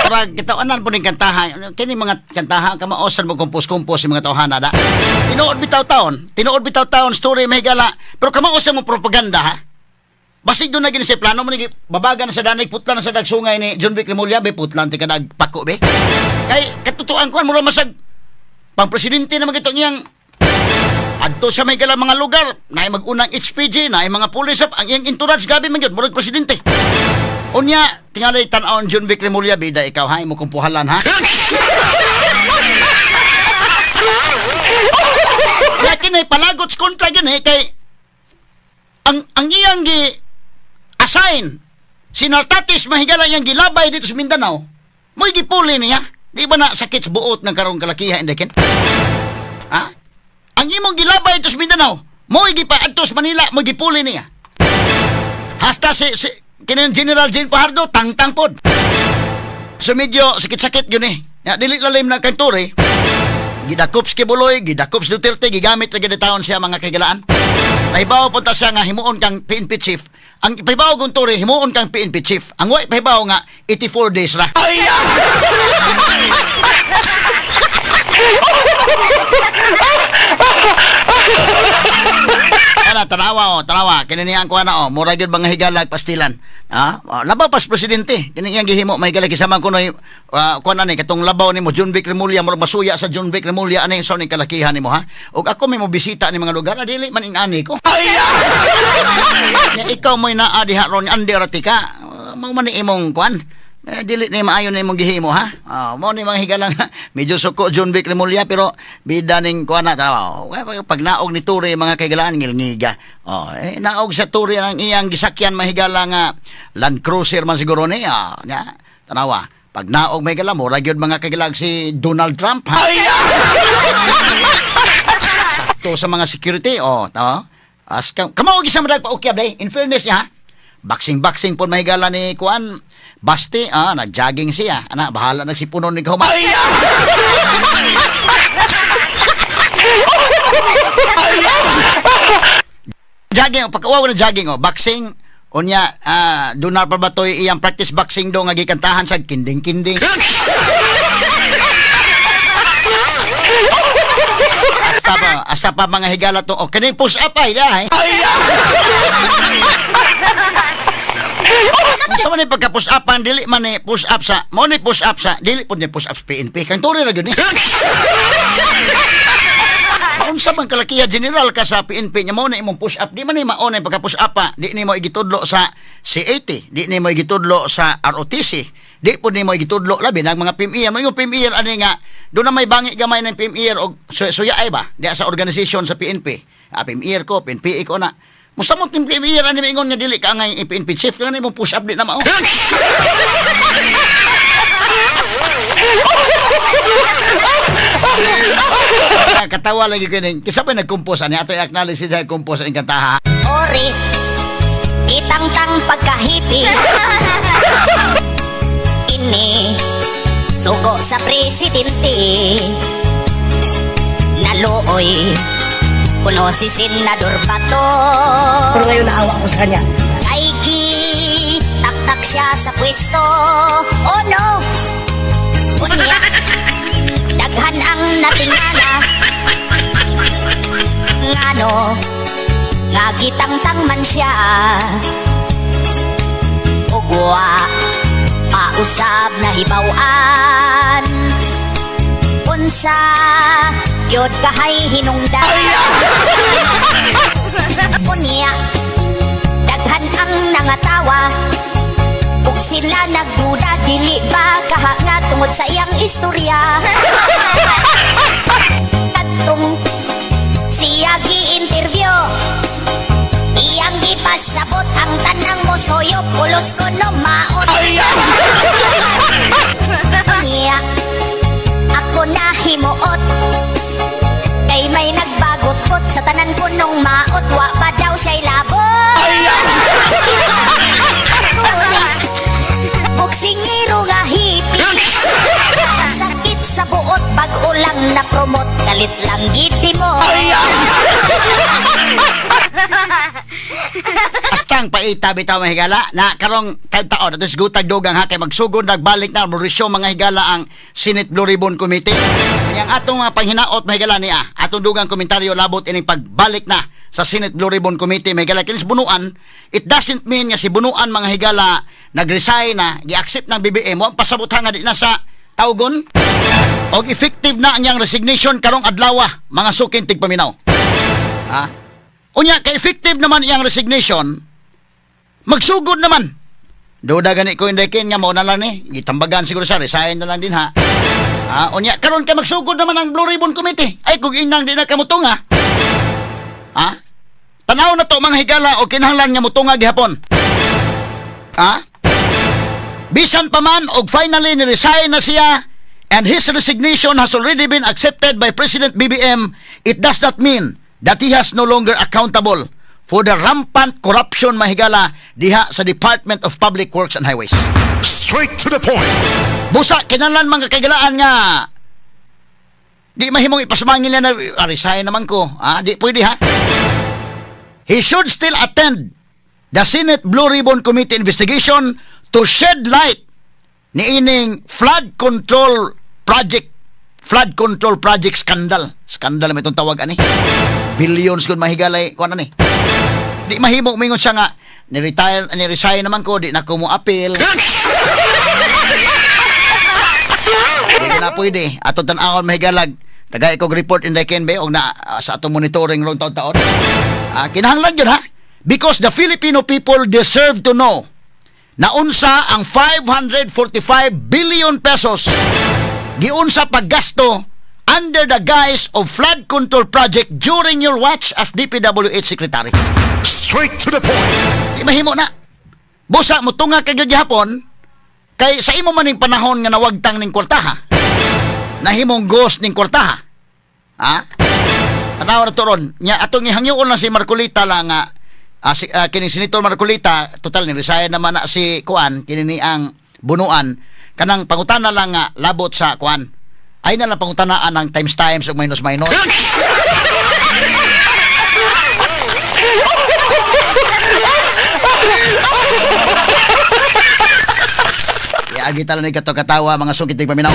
Murag kitaw-anan po ning kantaha. Kini mga kantaha kamaosan mo kumpos-kumpos yung mga tawhana da. Tinuod bitaw taon, tinuod bitaw taon story mahigala, pero kamaosan mo propaganda ha. Basig doon na gini sa plano mo ni babaga na sa danig putla na sa dagsungay ni John Vic Remulla be putlan ti kadag pako be. Kay katutuan kuan mura masag pang presidente na magitong iyang adto sa may gala mga lugar, naay mag-unang HPG, naay mga pulis ang iyang entourage gabi man gyud murag presidente. Unya tingali tan-awon John Vic Remulla bida ikaw ha imo kumpuhalan ha. Lakin ay palagot kontra gyud eh kay ang iyang gi assign sinaltatis mahigala iyang gilabay dito sa Mindanao. Mo'y gipuli niya. Di ba na sakit sa buot ng karong kalakiha indekin? Ha? Ang imong gilabay dito sa Mindanao, mo'y gipaadto sa Manila, mo'y gipuli niya. Hasta si kinin General Jean Fajardo, tangtang pod. So medyo sakit-sakit yun eh. Ya, dili lalim na kang Torre. Gidakop si Quiboloy, gidakop si Duterte, gigamit na ginitaon siya mga kaigalaan. Nahibaw punta siya nga himuon kang PNP chief. Ang ipahibaw kong Torre, himuon kang PNP chief. Ang wa ipahibaw nga 84 days ra. Ay! Ana tanawa oh, tanawa kini niyang kuha na oh, mura gyud mga higalag pastilan. Ha? Labaw pas presidente. Kini iyang gihimo may higalag kisaman kunoy kuha na ni katong labaw nimo John Vic Remulla murag masuya sa John Vic Remulla ani sa ning kalakihan nimo ha. Ug ako may mo bisita ni mga lugar, dili man inani ko. Ay! Ikaw mo'y naa diha ron andi ra tika. Mao man ni imong kuan. Eh, dili ni maayo na imong gihimo ha. Mao ni mga higalang medyo suko John Vic Remulla pero bida ning kuan na tanaw. Pag naog ni Torre mga kaigalaan ngilngiga. Oh, eh, naog sa Torre ang iyang gisakyan mahigala nga Land Cruiser man siguro ni. Nya tanawa. Pag naog may gala mura gyud mga kaigalag si Donald Trump ha. Sakto sa mga security oh, tawa. As kamao gi sa madag pa ukyab day. In fairness niya ha. Boxing-boxing po mahigala ni kuan. Basti, nag-jogging siya. Ana, bahala nagsipunon ni Kahuma. Ay! Jogging, pagkawaw na jogging, oh, boxing, unya, doon na pa ba to'y iyang practice boxing do nga gikantahan sa kinding-kinding. Asa pa mga higala to. Oh, kani push up ay, ay. Sa man ni pagka-push upan, dili man ni push up sa, mo ni push up sa, dili po ni push up sa PNP. Kang turi ra gyud ni. Unsa man kalakiha general ka sa PNP nya mo na imong push up, di man ni mao na pagka-push up pa, di nimo igitudlo sa C80, di nimo igitudlo sa ROTC, di po nimo igitudlo labi nang mga PMER. Mo yung PMER ani nga do na may bangi gamay ng PMER og suya ay ba di sa organization sa PNP. PMER ko, PNPA ko na. Musamot ning PMER ani maingon nga dili ka angay PNP chief nga nimo push up di na mao. Katawa lagi ko ning kisa pa nagkompose ani ato i-acknowledge siya compose ang kantaha. Ori itangtang pagkahipi. Ini sugo sa presidente. Naluoy kuno si Senador Bato. Pero ngayon naawa ko sa kanya. Kay taktak siya sa pwesto. Oh no! Unya, daghan ang natingana. Ngano, nga gitangtang man siya. Ugwa, pausab na hibaw-an. Unsa, yod kahay hinungdan. Unya, daghan ang nangatawa. Ug sila nagduda, dili ba kahanga tungod sa iyang istorya. Katong siya gi-interview, iyang gipasabot ang tanang mosoyo, pulos ko no maot. Unya, ako nahimuot kay may nagbagot-got sa tanan ko nung maot, wa pa daw siya'y labot. Kapalit lang giti mo. Astang paita bitaw mga higala na karong taon ato gutag dugang ha kay magsugod nagbalik na Mauricio mga higala ang Senate Blue Ribbon Committee. Ang atong mga panghinaot mga higala niya atong dugang komentaryo labot ining pagbalik na sa Senate Blue Ribbon Committee mga higala kinis Bunuan. It doesn't mean nga si Bunuan mga higala nagresign na gi-accept ng BBM wa pasabot nga di na sa tawgon og effective na ang iyang resignation karong adlaw mga suking tigpaminaw. Ha? Unya kay effective naman iyang resignation, magsugod naman. Duda gani ko indekin nga mao na lang ni, gitambagan siguro siya, resign na lang din ha. Ha, unya karon kay magsugod naman ang Blue Ribbon Committee. Ay kung inang di na kamutunga. Ha? Tanaw na to mga higala o kinahanglan nga mutunga gihapon. Ha? Bisan pa man og finally ni-resign na siya and his resignation has already been accepted by President BBM, it does not mean that he has no longer accountable for the rampant corruption mahigala diha sa Department of Public Works and Highways. Straight to the point. Busa kinahanglan mga kaigalaan nga di mahimong ipasumangin niya na resign naman ko. Ah, di pwede ha. He should still attend the Senate Blue Ribbon Committee investigation to shed light niining flood control project scandal. Scandal man itong tawag ani. Billions kun mahigalay kuan ani. Di mahimo mingon siya nga ni-retire, ni-resign naman ko, di na ko mo appeal. Di na pwede. Ato tan-awon mahigalag. Tagay kog report in the Kenbe og na sa atong monitoring rong taon-taon. Kinahanglan yun ha. Because the Filipino people deserve to know na unsa ang 545 billion pesos giunsa paggasto under the guise of flood control project during your watch as DPWH Secretary. Straight to the point. Di mahimo na. Busa mo tunga kay gihapon kay sa imo maning panahon nga nawagtang ning kwartaha. Nahimong ghost ning kwartaha. Ha? Tanaw na to ron. Nya atong gihangyoon lang si Marcolita lang nga kini Senator Marcolita, total ni resign naman na si kuan kini ni ang Bunuan kanang pangutana lang nga labot sa kuan. Ay na lang pangutanaan ang times times ug minus minus. Iagi tala ni kato katawa mga sungkit tig paminaw.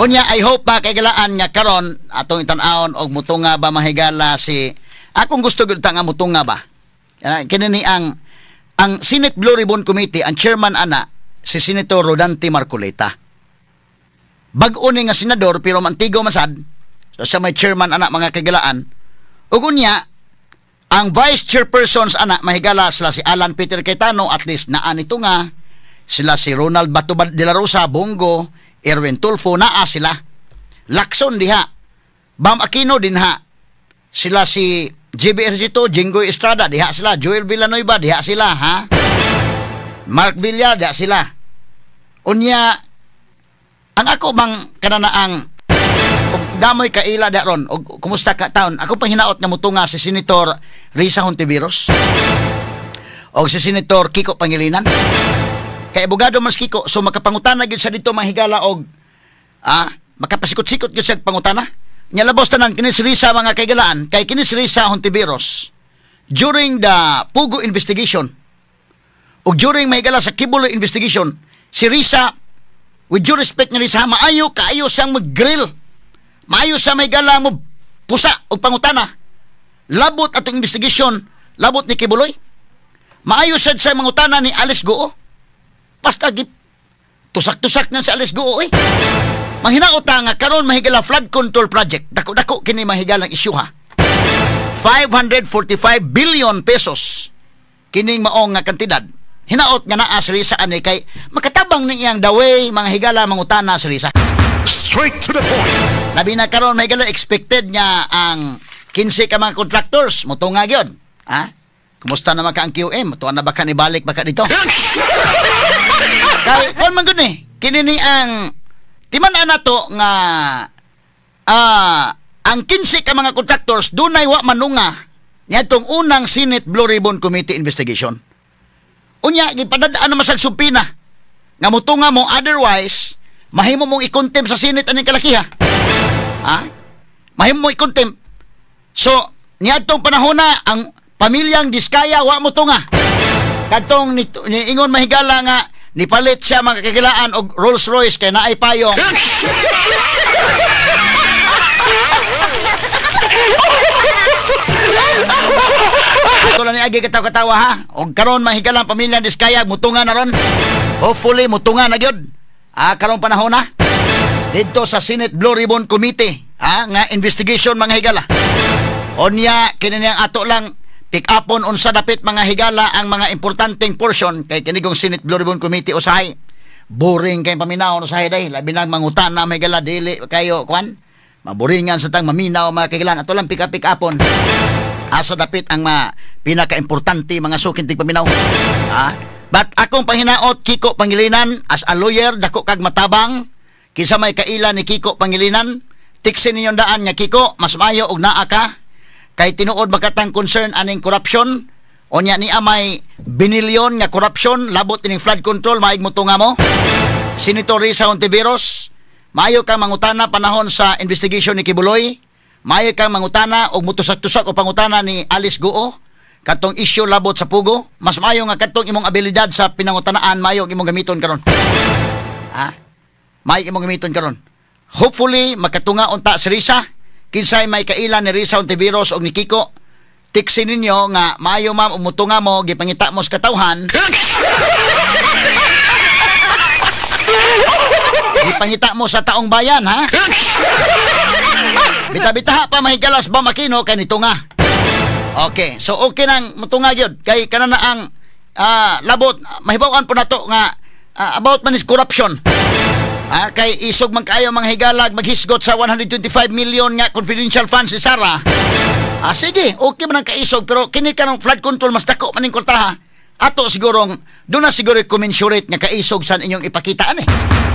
Unya I hope pa kay galaan nga karon atong itan-awon og mutunga ba mahigala si akong gusto gyud ta nga mutunga ba. Kini ni ang Senate Blue Ribbon Committee ang chairman ana si Senator Rodante Marcoleta. Bag-o ni nga senador pero mantigo masad. So siya may chairman ana mga kagalaan. Ug unya ang vice chairpersons ana mahigala sila si Alan Peter Cayetano, at least naa nito nga sila si Ronald Bato de la Rosa, Bongo, Erwin Tulfo, naa sila. Lacson diha. Bam Aquino dinha. Sila si JB Ejercito, Jinggoy Estrada diha sila, Joel Villanueva diha sila ha. Mark Villar diha sila. Unya ang ako bang kananaang damoy kaila da ron og kumusta ka taon ako pang hinaot nga mutunga si Senator Risa Hontiveros og si Senator Kiko Pangilinan. Kay abogado man si Kiko, so makapangutana gyud siya dito mahigala og makapasikot-sikot gyud siya pangutana. Nya labos tanan kini si Risa mga kaigalaan kay kini si Risa Hontiveros during the Pugo investigation ug during mahigala sa Quiboloy investigation, si Risa, with due respect ni Risa, maayo kaayo siyang mag-grill. Maayo siya may gala mo pusa o pangutana. Labot atong investigation, labot ni Quiboloy. Maayo siya sa mangutana ni Alice Guo. Basta tusak-tusak na si Alice Guo eh. Manghinaot nga karon mahigala flood control project. Dako-dako kini mahigalang isyu ha. 545 billion pesos kining maong nga kantidad. Hinaot nga naa si Risa ani kay makatabang ni iyang daway mga higala mangutana si Risa. Straight to the point. Labi na karon may higala expected niya ang 15 ka mga contractors mutunga gyud. Ha? Kumusta naman ka ang QM? Tuan na ba ka nibalik ba ka dito? Kay kon man gud ni kini ni ang timan-an nato nga ang 15 ka mga contractors dunay wa manunga niadtong unang Senate Blue Ribbon Committee investigation. Unya gipadadaan naman sa supina nga mutunga mo, otherwise mahimo mong i-contempt sa Senate aning kalakiha. Ha? Mahimo i-contempt. So, niadtong panahon na ang pamilyang Diskaya wa mo tunga. Kadtong niingon mahigala nga nipalit siya mga kagilaan og Rolls Royce kay naay payong. Ato lang ni agi katawa-katawa ha. Og karon mahigala ang pamilyang Diskaya mutunga na ron. Hopefully mutunga na gyud. Ah, karong panahon na. Didto sa Senate Blue Ribbon Committee, ha, nga investigation mga higala. Onya kini niyang ato lang pick upon unsa dapit mga higala ang mga importanteng portion kay kinigong Senate Blue Ribbon Committee usahay. Boring kay paminaw usahay day, labi nang mangutan na mga higala dili kayo kwan. Maboringan sa tang maminaw mga kagilan. Ato lang pick up pick upon. Asa dapit ang mga pinakaimportante mga sukin tig paminaw. Ha? But akong panghinaot Kiko Pangilinan as a lawyer dako kag matabang kinsa may kaila ni Kiko Pangilinan, tiksin ninyong daan nga Kiko mas maayo og naa ka kay tinuod makatang concern aning corruption. Unya ni amay binilyon nga corruption labot ining flood control maig motunga mo. Senator Risa Hontiveros, maayo kang mangutana panahon sa investigation ni Kibuloy. Maayo kang mangutana og mutusak-tusak o pangutana ni Alice Guo katong issue labot sa Pugo. Mas maayo nga katong imong abilidad sa pinangutanaan maayo imong gamiton karon. Ha? Maayo imong gamiton karon. Hopefully makatunga unta si Risa. Kinsay may kaila ni Risa Hontiveros og ni Kiko, tiksi ninyo nga maayo ma'am umutunga mo gipangita mo sa katawhan. Gipangita mo sa taong bayan ha. Bita-bitaha pa mahigalas ba Makino kay nitunga. Okay, so okay nang mutunga gyud kay kanana ang labot mahibaw-an po nato nga about man is corruption. Kay isog man kaayo mga higalag maghisgot sa 125 million nga confidential funds si Sara. Sige, okay man ang kaisog pero kini kanang flood control mas dako man ning kwartaha. Ato sigurong doon na siguro commensurate nga kaisog sa inyong ipakitaan eh.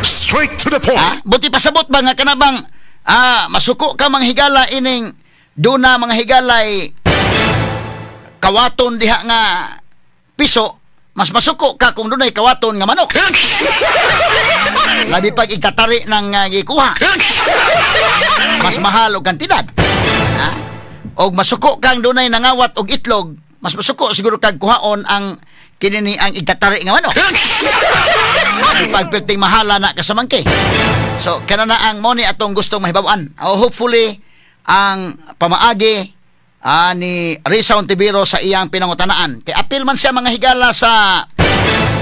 Straight to the point. Buti pasabot ba nga kanabang masuko ka mga higala ining doon na mga higalay kawaton diha nga piso, mas masuko ka kung dunay kawaton nga manok. Labi pag itatari ng gikuha. Mas mahal og kantidad. Ha? Og masuko kang dunay nangawat og itlog, mas masuko siguro kag kuhaon ang kinini ang itatari nga manok. Labi pag perting mahala na kasamangke. So kana na ang money atong gustong mahibaw-an. Oh, hopefully ang pamaagi ni Risa Hontiveros sa iyang pinangutanaan. Kay apil man siya mga higala sa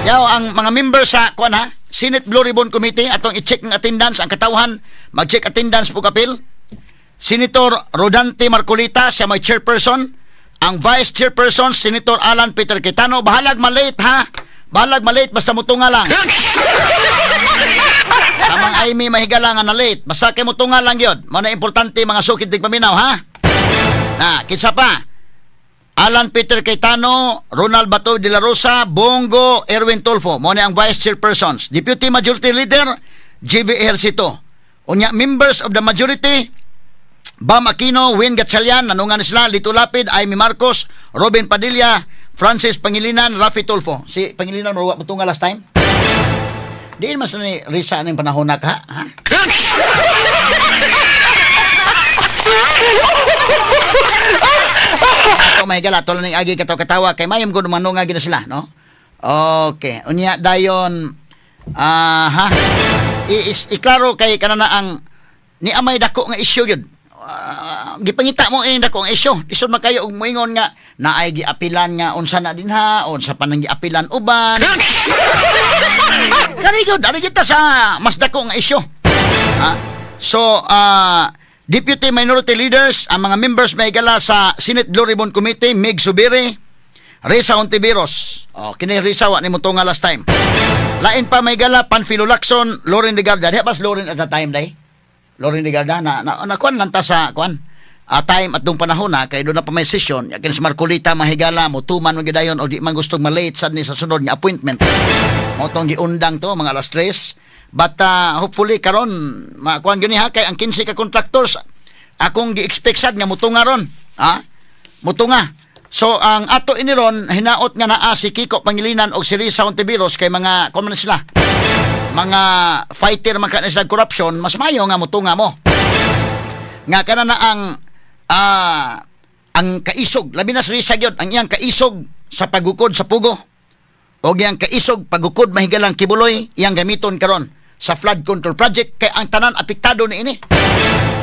yaw ang mga member sa kuan ha, Senate Blue Ribbon Committee atong i-check ang attendance ang katawhan, mag-check attendance po kapil. Senator Rodante Marcolita siya may chairperson, ang vice chairperson Senator Alan Peter Cayetano. Bahalag malate ha. Bahalag malate basta mutunga lang. Samang Amy mahigala nga na late, basta kay mutunga lang gyud. Mao na importante mga sukid tig paminaw ha. Na, kinsa pa? Alan Peter Cayetano, Ronald Bato de la Rosa, Bongo Erwin Tulfo. Mao ni ang vice chairpersons. Deputy Majority Leader, GB Ejercito. Unya, members of the majority, Bam Aquino, Win Gatchalian, nanungan sila, Lito Lapid, Amy Marcos, Robin Padilla, Francis Pangilinan, Rafi Tulfo. Si Pangilinan, maruwa mo tunga last time? Diin mas ni Risa aning panahon na ka, ha? Ato may gala, tulo ning agi katawa-katawa kay mayom ko manunga gid sila, no? Okay, unya dayon ha. Iklaro kay kanana ang ni amay dako nga issue gyud. Gipangita mo ini dako nga issue. Lisod man kayo og moingon nga naay giapilan nga unsa na dinha, unsa pa nang giapilan uban. Kani gyud, ari kita sa mas dako nga issue. Ha? So, Deputy Minority Leaders, ang mga members may gala sa Senate Blue Ribbon Committee, Mig Subiri, Risa Hontiveros. Oh, kini Risa wa nimo tunga last time. Lain pa may gala Panfilo Lacson, Loren Legarda. Diha bas Loren at the time day? Loren Legarda na na kuan lang ta sa kuan. Time at dong panahon na kay doon na pa may session. Yakin si Marcolita mahigala mo tuman man gidayon o di man gustong malate sad ni sa sunod nga appointment. Mo tong giundang to mga alas 3. But hopefully karon makuan gyud ni ha kay ang 15 ka contractors akong gi-expect sad nga mutunga ron. Ha? Mutunga. So ang ato ini ron hinaot nga naa si Kiko Pangilinan og si Risa Hontiveros kay mga kuan man sila. Mga fighter man ka sila corruption, mas maayo nga mutunga mo. Nga kana na ang kaisog, labi na sa Risa gyud, ang iyang kaisog sa pagukod sa Pugo o iyang kaisog pagukod mahigalang Kibuloy, iyang gamiton karon sa flood control project kay ang tanan apektado ni ini.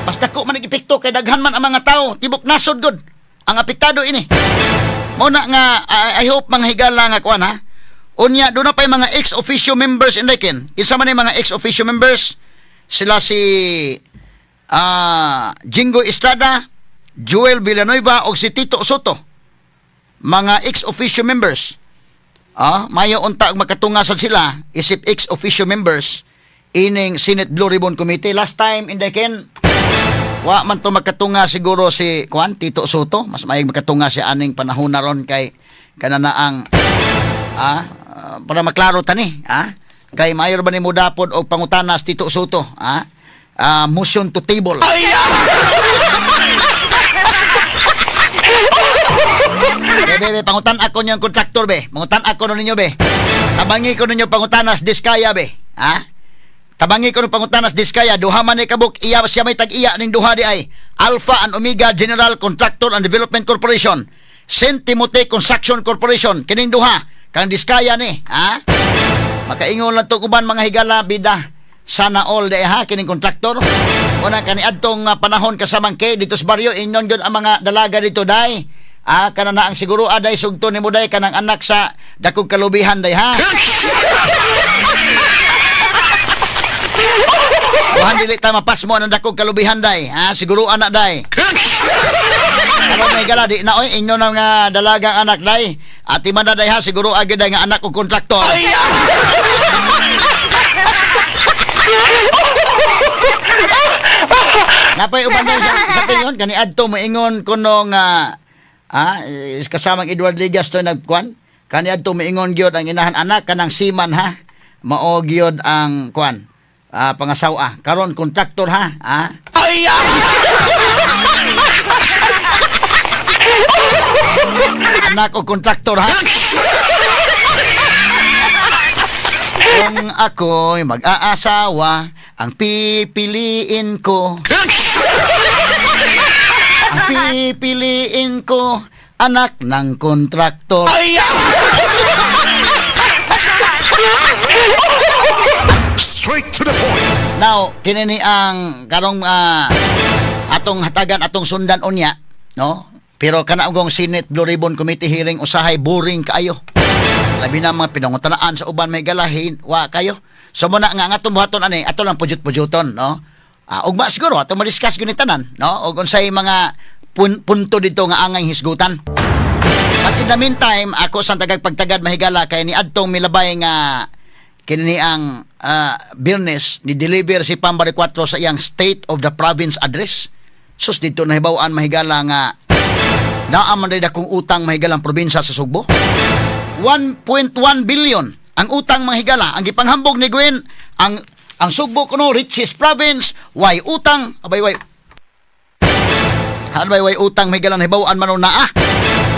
Basta ko man epekto kay daghan man ang mga tao, tibok nasod gud ang apektado ini. Mao na nga I hope mga higala nga kuan ha. Unya doon na pa'y mga ex-officio members in Ken. Kinsa man mga ex-officio members? Sila si Jingo Estrada, Joel Villanueva o si Tito Soto. Mga ex-officio members. Mayo unta og makatunga sad sila isip ex-officio members ining Senate Blue Ribbon Committee. Last time in Ken, wa man to makatunga siguro si kuan Tito Soto. Mas maayong makatunga si aning panahon na ron kay kanana ang para maklaro tani kay mayor ba ni mo dapod og pangutanas Tito Soto motion to table. Be, pangutan ako niyang kontraktor be. Pangutan ako ninyo be. Tabangi ko ninyo pangutanas Diskaya be. Tabangi ko ninyo pangutanas Diskaya. Duha man ni kabuk iya siya may tag-iya ning duha di ay Alpha and Omega General Contractor and Development Corporation, St. Timothy Construction Corporation. Kining duha kang Diskaya ni, Makaingon lang to uban mga higala bida. Sana all di ha kining kontraktor. Una kani adtong panahon kasamang kay dito sa baryo ingon gyud ang mga dalaga dito day. Kana na ang siguro aday sugto nimo day kanang anak sa dakog kalubihan day ha. Buhan dili ta mapasmo ang dakog kalubihan day ha, siguro anak day. Karon may gala di na oy inyo na nga dalagang anak day. Ati man na day ha siguro agad day nga anak og kontraktor. Napay uban day sa tingon kani adto moingon kuno nga kasamang Edward Ligas to nagkuan kani adto moingon gyud ang inahan anak kanang seaman ha mao gyud ang kuan pangasawa karon kontraktor ha. Anak o kontraktor ha. Kung ako'y mag-aasawa, ang pipiliin ko, ang pipiliin ko, anak ng kontraktor. Straight to the point. Now, kinini ang karong atong hatagan, atong sundan unya, no? Pero kana ugong Senate Blue Ribbon Committee hearing usahay boring kaayo. Labi na mga pinangutanaan sa uban may galahin, wa kayo. So muna nga nga atong buhaton ani, ato lang pujut-pujuton, no? Ugma siguro ato ma-discuss gyud ni tanan, no? Og unsay mga punto dito nga angay hisgutan. But in the meantime, ako sa tagag pagtagad mahigala kay ni adtong milabay nga kini ang Biyernes ni deliver si Pam Baricuatro sa iyang State of the Province address. Sus dito nahibaw-an mahigala nga naa man day dakong utang mahigalang probinsya sa Sugbo. 1.1 billion ang utang mahigala. Ang gipanghambog ni Gwen ang Sugbo kuno richest province, way utang, abay way. Abay way utang mahigala nahibaw-an man naa.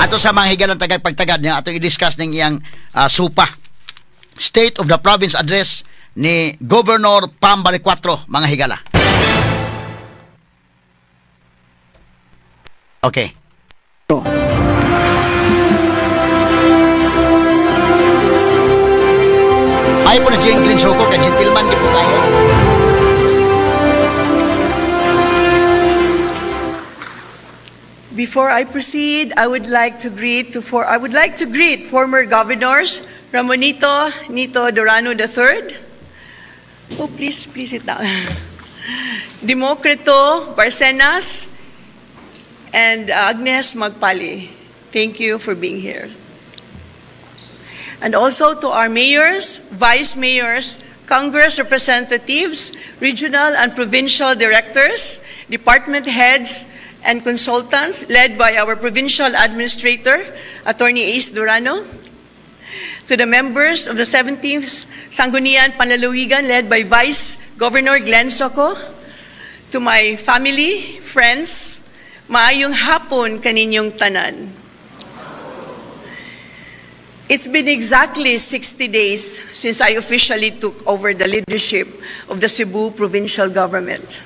Ato sa mga higalang tagag pagtagad niya ato i-discuss ning iyang supa. State of the Province address ni Governor Pam Baricuatro, mga higala. Okay. Ay po na Jane Green Soko, kay gentleman di po kayo. Before I proceed, I would like to greet former governors Ramonito Nito Durano III. Oh, please sit down. Democrito Barcenas and Agnes Magpali. Thank you for being here. And also to our mayors, vice mayors, Congress representatives, regional and provincial directors, department heads, and consultants led by our provincial administrator, Attorney Ace Durano, to the members of the 17th Sangguniang Panlalawigan led by Vice Governor Glenn Soco, to my family, friends, maayong hapon kaninyong tanan. It's been exactly 60 days since I officially took over the leadership of the Cebu Provincial Government.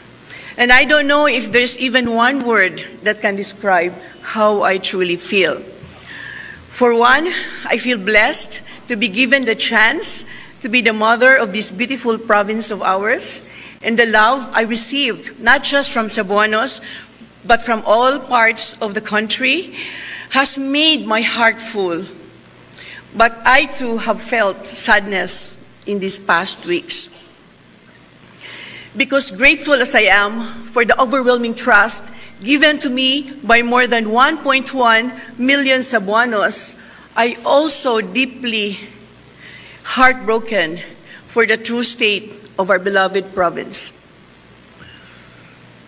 And I don't know if there's even one word that can describe how I truly feel. For one, I feel blessed to be given the chance to be the mother of this beautiful province of ours, and the love I received, not just from Cebuanos, but from all parts of the country, has made my heart full. But I too have felt sadness in these past weeks. Because grateful as I am for the overwhelming trust given to me by more than 1.1 million Cebuanos, I also deeply heartbroken for the true state of our beloved province.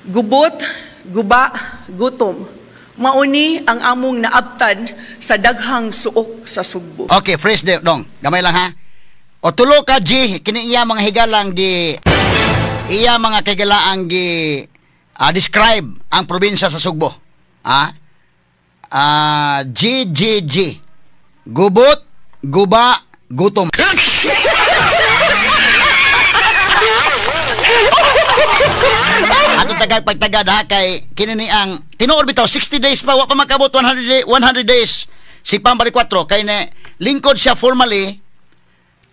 Gubot, guba, gutom. Mao ni ang among naabtan sa daghang suok sa Sugbo. Okay, fresh de, dong. Gamay lang ha. O tulo ka G, kini iya mga higalang gi iya mga kigalaang gi describe ang probinsya sa Sugbo. Ah? G G G. Gubot, guba, gutom. Ato tagag pagtagad ha kay kini ni ang tinuod bitaw 60 days pa wa pa makabot 100 days si Pam Baricuatro kay ne lingkod siya formally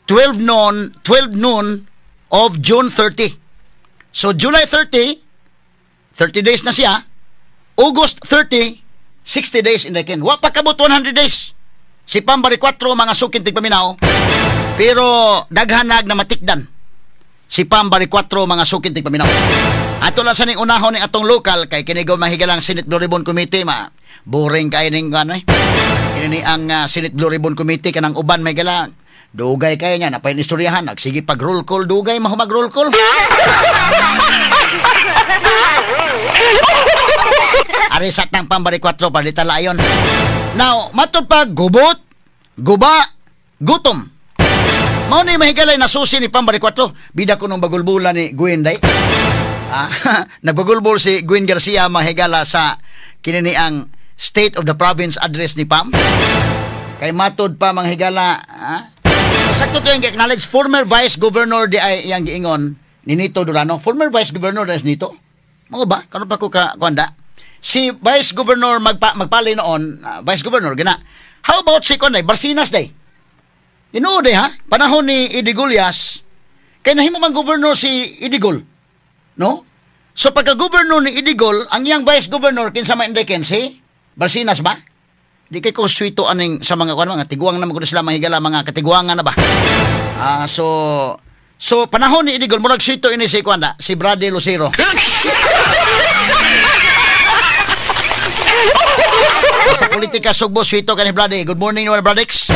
12 noon of June 30. So July 30, 30 days na siya. August 30, 60 days in the ken. Wa pa kabot 100 days. Si Pam Baricuatro mga sukin tigpaminaw. Pero daghanag na matikdan. Si Pam Baricuatro mga sukin tigpaminaw. Ato lang sa ning unahon ni atong lokal kay kini go mahigalang Senate Blue Ribbon Committee ma. Boring kay ning ano eh. Kini ni ang Senate Blue Ribbon Committee kanang uban mahigala. Dugay kay niya napay istoryahan nagsige pag roll call dugay maho mag roll call. Ari sa tang Pam Baricuatro palita layon. Now, matud pa gubot, guba, gutom. Mao ni mahigalay nasusi ni Pam Baricuatro. Bida ko nung bagulbula ni Gwen day. Nagbagulbol si Gwen Garcia mahigala sa kini ni ang State of the Province address ni Pam. Kay matud pa mga higala, sakto to yung acknowledge former Vice Governor di ay iyang giingon ni Nito Durano. Former Vice Governor na Nito. Mao ba? Karon pa ko ka kuanda. Si Vice Governor magpali noon, Vice Governor gina. How about si kuan day Barcinas day? Tinuod day ha. Panahon ni Idigolyas kay nahimo man governor si Idigol. No? So pagka-governor ni Idigol, ang iyang vice governor kinsa man inday si Barcinas ba? Di kay ko swito aning sa mga kuan mga tiguang naman kuno sila mga higala mga katiguangan na ba. So panahon ni Idigol murag swito ini si kuan da, si Brady Lucero. Sa politika Sugbo swito kani Brady. Good morning naman Bradix.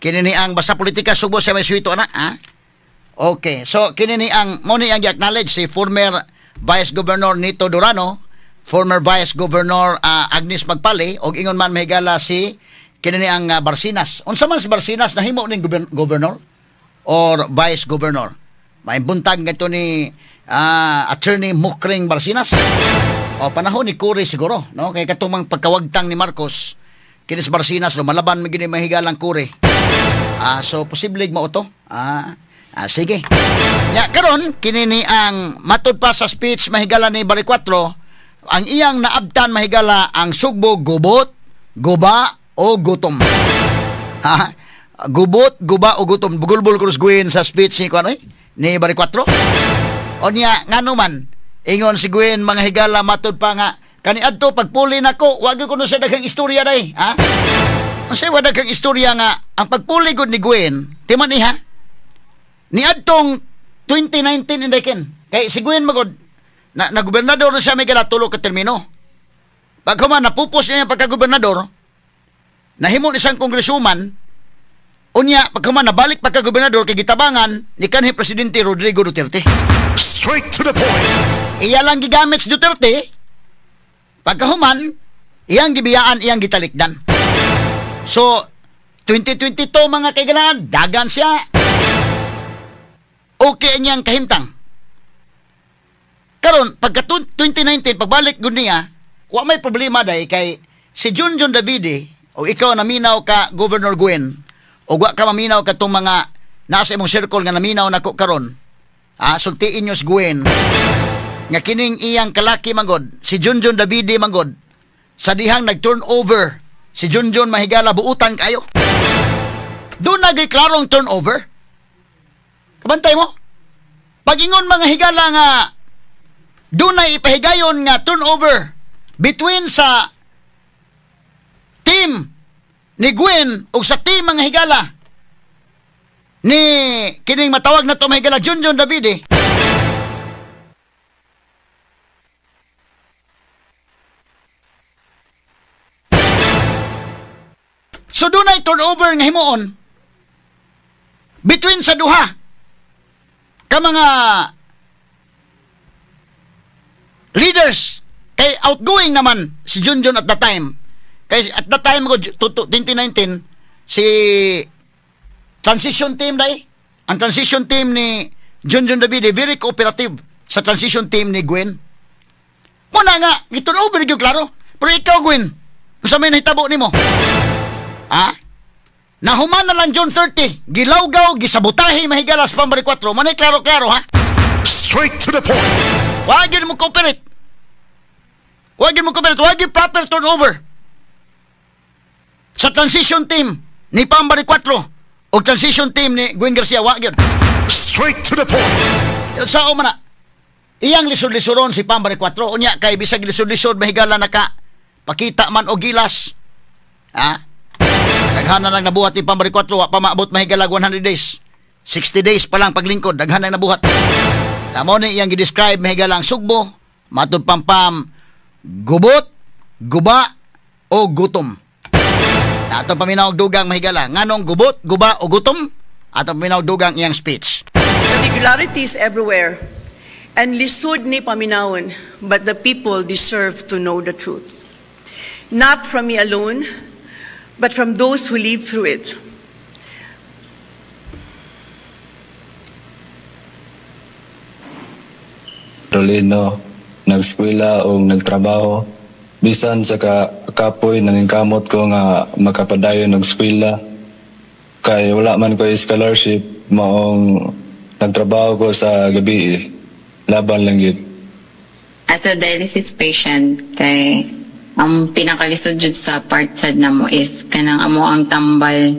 Kini ni ang basta politika Sugbo siya may swito ana, ha? Okay, so kini ni ang mo ni ang acknowledge si former Vice Governor Nito Durano, former Vice Governor Agnes Magpali og ingon man mahigala si kini ni ang Barcinas. Unsa man si Barcinas nahimo ning governor or Vice Governor? May buntag ngadto ni Attorney Mukring Barcinas. O panahon ni Cory siguro, no? Kay katumang pagkawagtang ni Marcos kini si Barcinas lumalaban man gini mahigalang Cory. So posible mao to. Sige. Ya karon kini ni ang matud pa sa speech mahigala ni Baricuatro, ang iyang naabtan mahigala ang Sugbo gubot, guba o gutom. Ha? Gubot, guba o gutom. Bugulbol krus Gwen sa speech ni kuan ni Baricuatro. O niya ngano man ingon si Gwen mga higala matud pa nga kaniadto pagpuli nako, wa gyud kuno sa daghang istorya day, ha? Unsay wa daghang istorya nga ang pagpuli gud ni Gwen, timan ni ha? Niadtong 2019 inday ken. Kay si Gwen magod na gobernador na siya may tulo ka termino. Paghuman napupos niya pagka-gobernador, nahimo ni siyang kongresuman, unya paghuman nabalik pagka-gobernador kay gitabangan ni kanhi presidente Rodrigo Duterte. Straight to the point. Iya lang gigamit si Duterte. Pagkahuman, iyang gibiyaan, iyang gitalikdan. So 2022 mga kaigalaan, dagan siya. Okay niyang kahimtang. Karon pagka 2019 pagbalik gud niya, wa may problema day kay si Junjun Davide o ikaw naminaw ka Governor Gwen o wa ka maminaw katong mga nasa imong circle nga naminaw nako karon. Sultiin nyo si Gwen nga kining iyang kalaki manggod, si Junjun Davide manggod, sa dihang nag-turn over si Junjun mahigala buutan kayo. Doon nagay klarong turnover. Kabantay mo. Pagingon mga higala nga doon na ipahigayon nga turnover between sa team ni Gwen o sa team mga higala ni kining matawag na to mga higala Junjun Davide. So doon ay turnover nga himuon between sa duha ka mga leaders kay outgoing naman si Junjun at the time. Kay at the time ko 2019 si transition team dai, ang transition team ni Junjun Davide very cooperative sa transition team ni Gwen. Muna nga gi-turnover gyud klaro. Pero ikaw Gwen, unsa may nahitabo nimo? Ha? Nahuman na lang June 30, gilawgaw, gisabotahe mahigalas Pambari 4. Manay klaro-klaro ha? Straight to the point. Wag yun mo cooperate. Wag yun mo cooperate. Wag yun proper turnover sa transition team ni Pambari 4 o transition team ni Gwen Garcia. Wag yun. Straight to the point. Sao man na? Iyang lisod-lisoron si Pambari 4. Unya kay bisag lisod-lisod mahigala naka pakita man o gilas. Ha? Daghan na lang nabuhat ni Pambari 4, wa pa maabot mahigalag 100 days. 60 days pa lang paglingkod, daghan na nabuhat. Tamo ni iyang gi-describe mahigalang Sugbo, matud pampam, gubot, guba, o gutom. Ato paminaw dugang mahigala, nganong gubot, guba, o gutom? Ato paminaw dugang iyang speech. Irregularities everywhere, and lisod ni paminawon, but the people deserve to know the truth. Not from me alone, but from those who live through it. Rolino, nagskwela o nagtrabaho. Bisan sa kapoy, naningkamot ko nga makapadayon og eskwela. Kay wala man ko scholarship, maong nagtrabaho ko sa gabi. Laban lang yun. As a dialysis patient, kay ang pinakalisod jud sa part sad namo is kanang amo ang tambal,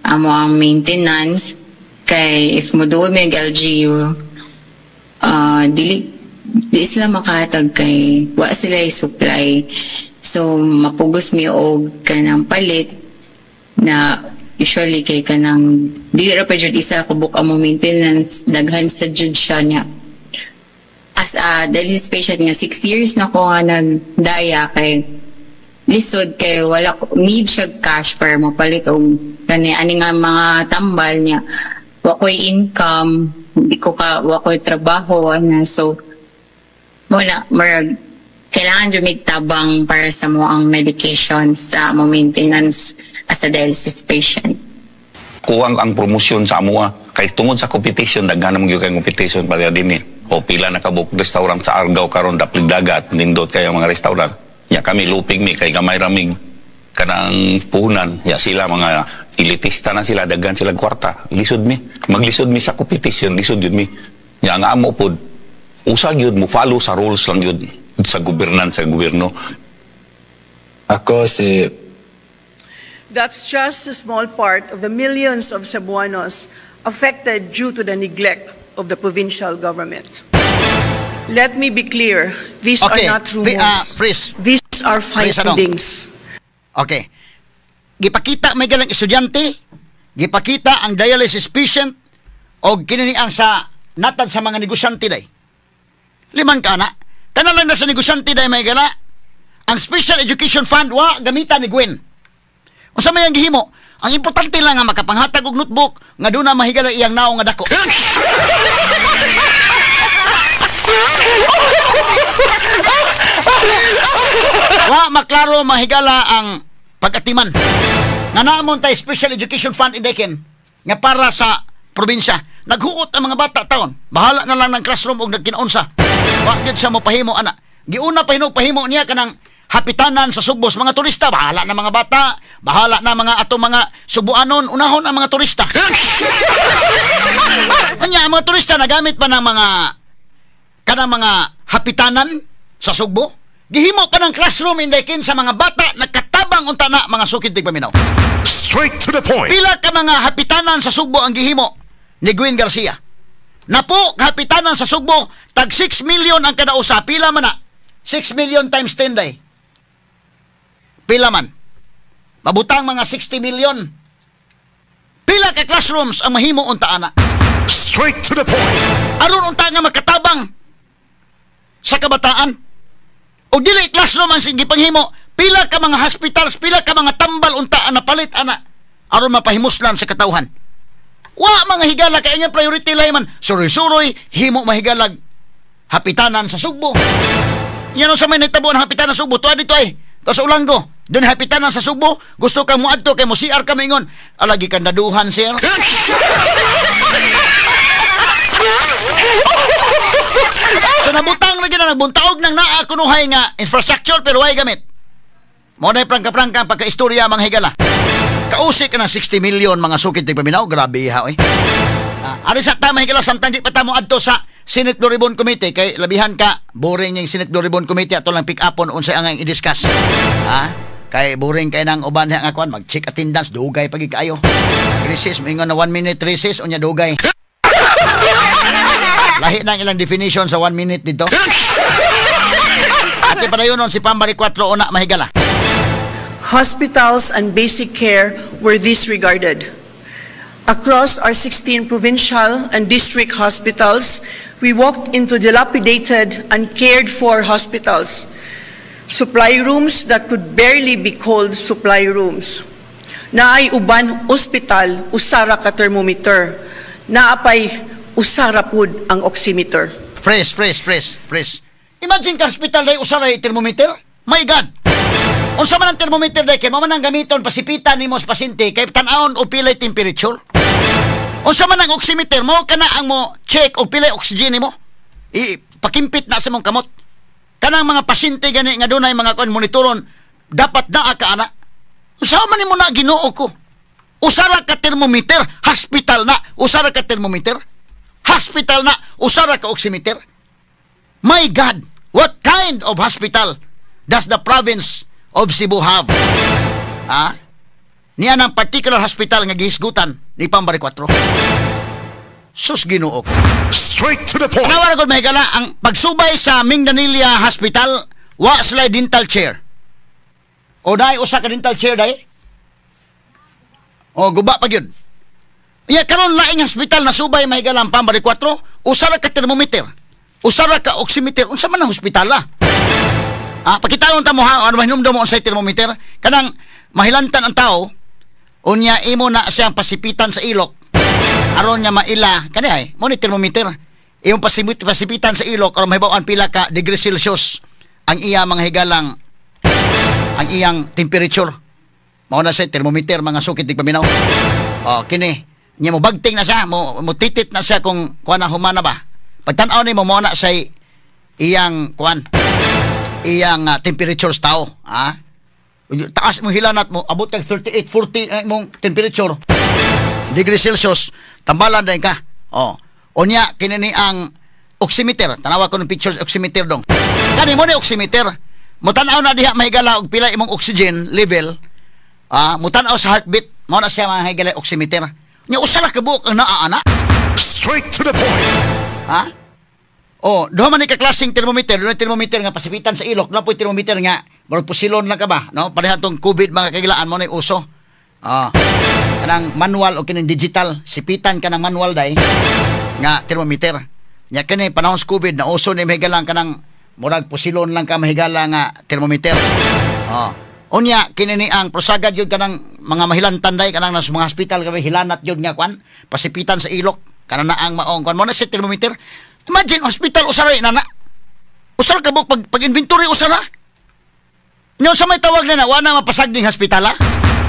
amo ang maintenance. Kay if moduol mi og LGU, dili di sila makahatag kay wa sila i-supply. So mapugos mi og kanang palit na usually kay kanang dili ra pa jud isa kubok amo maintenance, daghan sa jud siya niya. As a dialysis patient nga 6 years na ko nga nagdaya kay lisod kay wala need siya cash para mapalit og kani ani nga mga tambal niya. Wa koy income, di ko ka wa koy trabaho ana, so wala murag kailangan jud tabang para sa mo ang medication sa mo maintenance as a dialysis patient. Kuwang ang promosyon sa amoa kay tungod sa competition, daghan man gyud kay competition para dinhi. O pila na kabuk restaurant sa Argao karon daplig dagat nindot kayo mga restaurant. Ya kami lupig mi kay gamay ramig kanang puhunan. Ya sila mga elitista na sila, daghan sila kwarta. Lisod mi, maglisod mi sa competition, lisod yun mi. Ya ang amo pod usa gyud mo follow sa rules lang gyud sa gobernanza sa gobyerno. Ako si That's just a small part of the millions of Cebuanos affected due to the neglect of the provincial government. Let me be clear, these okay. are not rumors. Freeze. These are findings. Okay. Gipakita may galang estudyante, gipakita ang dialysis patient, o kininiang sa natad sa mga negosyante day. Liman ka na. Kana lang na sa negosyante day may gala. Ang Special Education Fund wa gamitan ni Gwen. Unsa may ang gihimo? Ang importante lang nga makapanghatag og notebook nga doon na mahigala iyang naong nga dako. Wa maklaro mahigala ang pag-atiman. Nga naamon tay Special Education Fund indeken nga para sa probinsya. Naghuot ang mga bata taon. Bahala na lang ng classroom og nagkinaunsa. Wa gyud siya mopahimo ana. Giuna pa hinog pahimo niya kanang hapitanan sa Sugbos mga turista. Bahala na mga bata, bahala na mga ato mga Subuanon, unahon ang mga turista. Anya Nya ang mga turista nagamit pa ng mga kanang mga hapitanan sa Sugbo. Gihimo pa ng classroom, Inday Ken, sa mga bata, nagkatabang unta na, mga sukid tigpaminaw. Straight to the point. Pila ka mga hapitanan sa Sugbo ang gihimo ni Gwen Garcia? Napo hapitanan sa Sugbo, tag 6 million ang kada usa. Pila man na? 6 million times 10 day. Pila man? Mabutang mga 60 million. Pila ka classrooms ang mahimo unta ana? Straight to the point. Aron unta nga makatabang sa kabataan. O dili classroom ang gipanghimo, pila ka mga hospitals, pila ka mga tambal unta ang napalit ana aron mapahimuslan sa katawhan? Wa, mga higala, kay inyong priority lay man suroy-suroy himo mahigalag hapitanan sa Sugbo. Yan sa may nagtabo ng hapitanan sa Sugbo, tuwa dito ay to sa Olango. Doon hapitanan sa Sugbo, gusto kang muadto kay mo CR ka maingon, alagi kang daduhan, sir. So nabutang lagi na nagbuntaog nang naa kunuhay nga infrastructure pero way gamit. Mo na prangka-prangka ang pagkaistorya, mga higala. Kausik ka ng 60 million, mga sukit tigpaminaw, grabe ha oy. Ari sa ta, mga higala, samtang di pa ta mo adto sa Senate Blue Ribbon Committee kay labihan ka boring yung Senate Blue Ribbon Committee, ato lang pick upon unsay ang i-discuss. Ha? Kay boring kay nang uban nga kuan mag-check attendance dugay pagi kaayo. Recess moingon na 1 minute recess unya dugay. Lahi na ang ilang definition sa 1 minute dito. Ate padayon si Pambari 4 una, mahigala. Hospitals and basic care were disregarded. Across our 16 provincial and district hospitals, we walked into dilapidated and cared for hospitals, supply rooms that could barely be called supply rooms. Naay uban ospital, usara ka thermometer. Naapay usara pud ang oximeter. Fresh, fresh, fresh, fresh. Imagine ka hospital day usara thermometer. My God. Unsa man ang thermometer day kay mao man ang gamiton pasipitan nimo sa pasyente kay tan-awon og pilay temperature. Unsa man ang oximeter mo kana ang mo check og pilay oxygen nimo. Ipakimpit na sa imong kamot. Kanang mga pasyente gani nga dunay mga kuan monitoron dapat naa ka ana. Unsa man nimo na, Ginoo ko? Usara ka thermometer, hospital na, usara ka thermometer. Hospital na, usara ka oximeter. My God, what kind of hospital does the province of Cebu have? Ha? Niya ng particular hospital nga gihisgutan ni Pambari 4. Sus, Ginoo ko. Straight to the point. Tanawa na gud, mahigala, ang pagsubay sa Minglanilla Hospital, wa sila dental chair. O dai usa ka dental chair dai? O guba pa gyud. Ya karon laing hospital na subay, mahigala, ang Pambari 4, usa ra ka thermometer. Usa ra ka oximeter. Unsa man ang hospital ah? Ah, pakitaon ta mo ha, ano mahinumdum mo unsay thermometer? Kanang mahilantan ang tao, unya imo na siyang pasipitan sa ilok. Aron niya maila, kani ay, mo ni thermometer. Imong pasipitan sa ilok aron mahibaw-an pila ka degrees Celsius ang iya, mga higalang, ang iyang temperature. Mao na siya thermometer, mga sukit tigpaminaw. Oh, kini niya mo bagting na siya, mo titit na siya kung kuan na humana ba. Pagtan-aw nimo mo na siya iyang kuan, iyang temperature sa tao, ha? Taas mo hilanat mo, abot kag 38, 40 imong temperature degree Celsius, tambalan din ka. Oh. Unya kini ni ang oximeter. Tanawa ko ng pictures oximeter dong. Kani mo ni oximeter. Mutan-aw na diha, mahigala, og pila imong oxygen level. Ah, mutan-aw sa heartbeat. Mao na siya, mga higala, oximeter. Nya usa ra ka buok ang naa ana. Straight to the point. Ha? Oh, duha man ni ka klaseng thermometer, dunay thermometer nga pasipitan sa ilok, na po'y thermometer nga murag pusilon lang ka ba, no? Pareha tong COVID, mga kagilaan, mo na uso. Ah. Kanang manual o kining digital, sipitan ka ng manual day nga thermometer. Nya kini panahon sa COVID na uso ni mahigalang kanang murag pusilon lang ka, mahigala, nga thermometer. Oh. Unya kini ni ang prosagad yun kanang mga mahilantan day kanang nasa mga hospital kami hilanat yun nga kwan pasipitan sa ilok kanang naang maong kwan mo na si thermometer. Imagine hospital usaray na na. Usar ka pag pag inventory usara. Nyo sa may tawag na na wa na mapasagding hospital ah?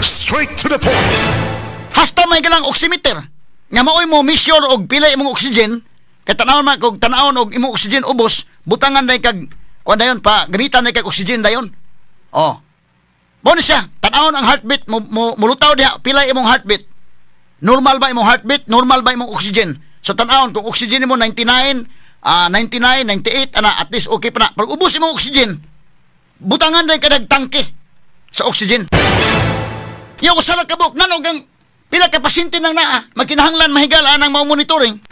Straight to the point. Hasta may galang oximeter. Nga maoy mo measure og pila imong oxygen, kay tan-awon man kog tan-awon og imong oxygen ubos, butangan day kag kuan dayon pa, gamitan day kag oxygen dayon. Oh. Mo ni siya, tan-awon ang heartbeat mo, mulutaw diha pila imong heartbeat. Normal ba imong heartbeat? Normal ba imong oxygen? So tan-awon kung oxygen mo 99, 99, 98 ana, at least okay pa na. Pag ubos imong oxygen, butangan rin kadag tangke sa oxygen. Yung usa ra ka buok nanog ang pila ka pasyente nang naa, magkinahanglan mahigala ang mao monitoring.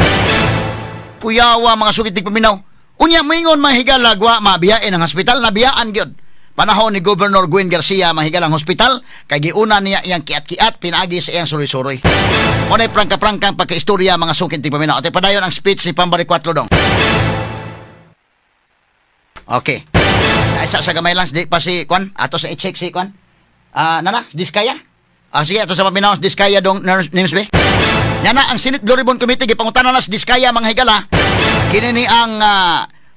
Kuyawa, mga sugit paminaw. Unya moingon, mga higala, gwa mabiyain ang hospital, nabiyaan gyud. Panahon ni Governor Gwen Garcia, mga higala, ang hospital kay giuna niya iyang kiat-kiat pinaagi sa iyang suroy-suroy. Unay prangka-prangkang pagkaistorya, mga sukit paminaw. At padayon ang speech ni Pam Baricuatro dong. Okay. Isa sa gamay lang di pa si Kwan, ato sa i-check si Kwan. Ah, nana, Diskaya? Ah, sige, ato sa paminaw Diskaya dong names be. Nana ang Senate Blue Ribbon Committee gipangutana na si Diskaya, mga higala. Kini ni ang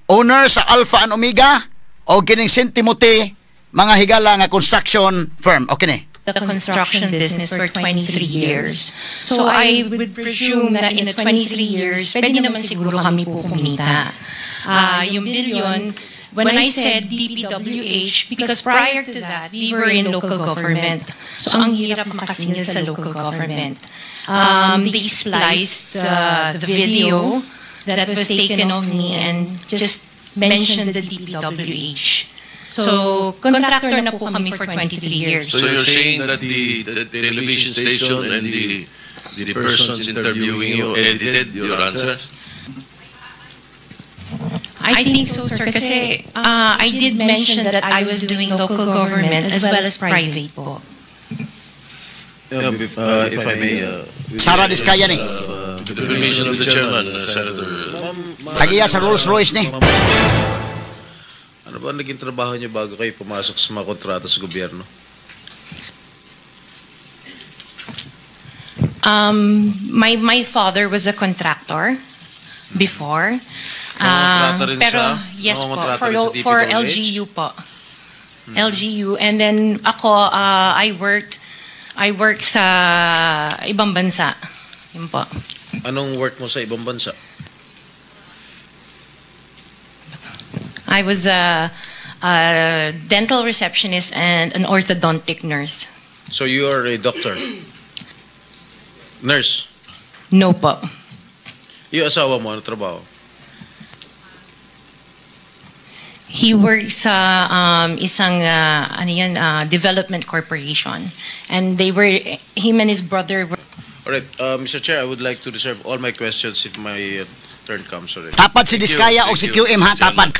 owner sa Alpha and Omega o kining St. Timothy, mga higala, nga construction firm. Okay ni. The construction business for 23 years. So I would presume that in the 23 years, pwede naman siguro kami po kumita. Yung billion, when I said DPWH, because prior to that, we were in local government. So ang hirap makasingil sa local government. They spliced the video that was taken of me and just mentioned the DPWH. So, contractor na po kami for 23 years. So you're saying that the television station and the persons interviewing you edited your answers? I think so, sir. Kasi I did mention that I was doing local government as well as private po. Yeah, if I may, Sara Diskaya ni. With the permission of the chairman, Senator. Tagiya sa Rolls Royce ni. Ano ba ang naging trabaho niyo bago kayo pumasok sa mga kontrata sa gobyerno? My father was a contractor before. Nangongontrata rin pero siya? Yes po, Nangongontrata for, rin sa for DPWH? LGU po. LGU. And then ako, I worked sa ibang bansa. Yun po. Anong work mo sa ibang bansa? I was a dental receptionist and an orthodontic nurse. So you are a doctor? Nurse? No po. Yung asawa mo, ano trabaho? He works sa isang ano yan, development corporation. And they were, him and his brother were All right, Mr. Chair, I would like to reserve all my questions if my turn comes already. Tapad si Thank you. Diskaya o Thank si you, QM ha, Mr. tapad.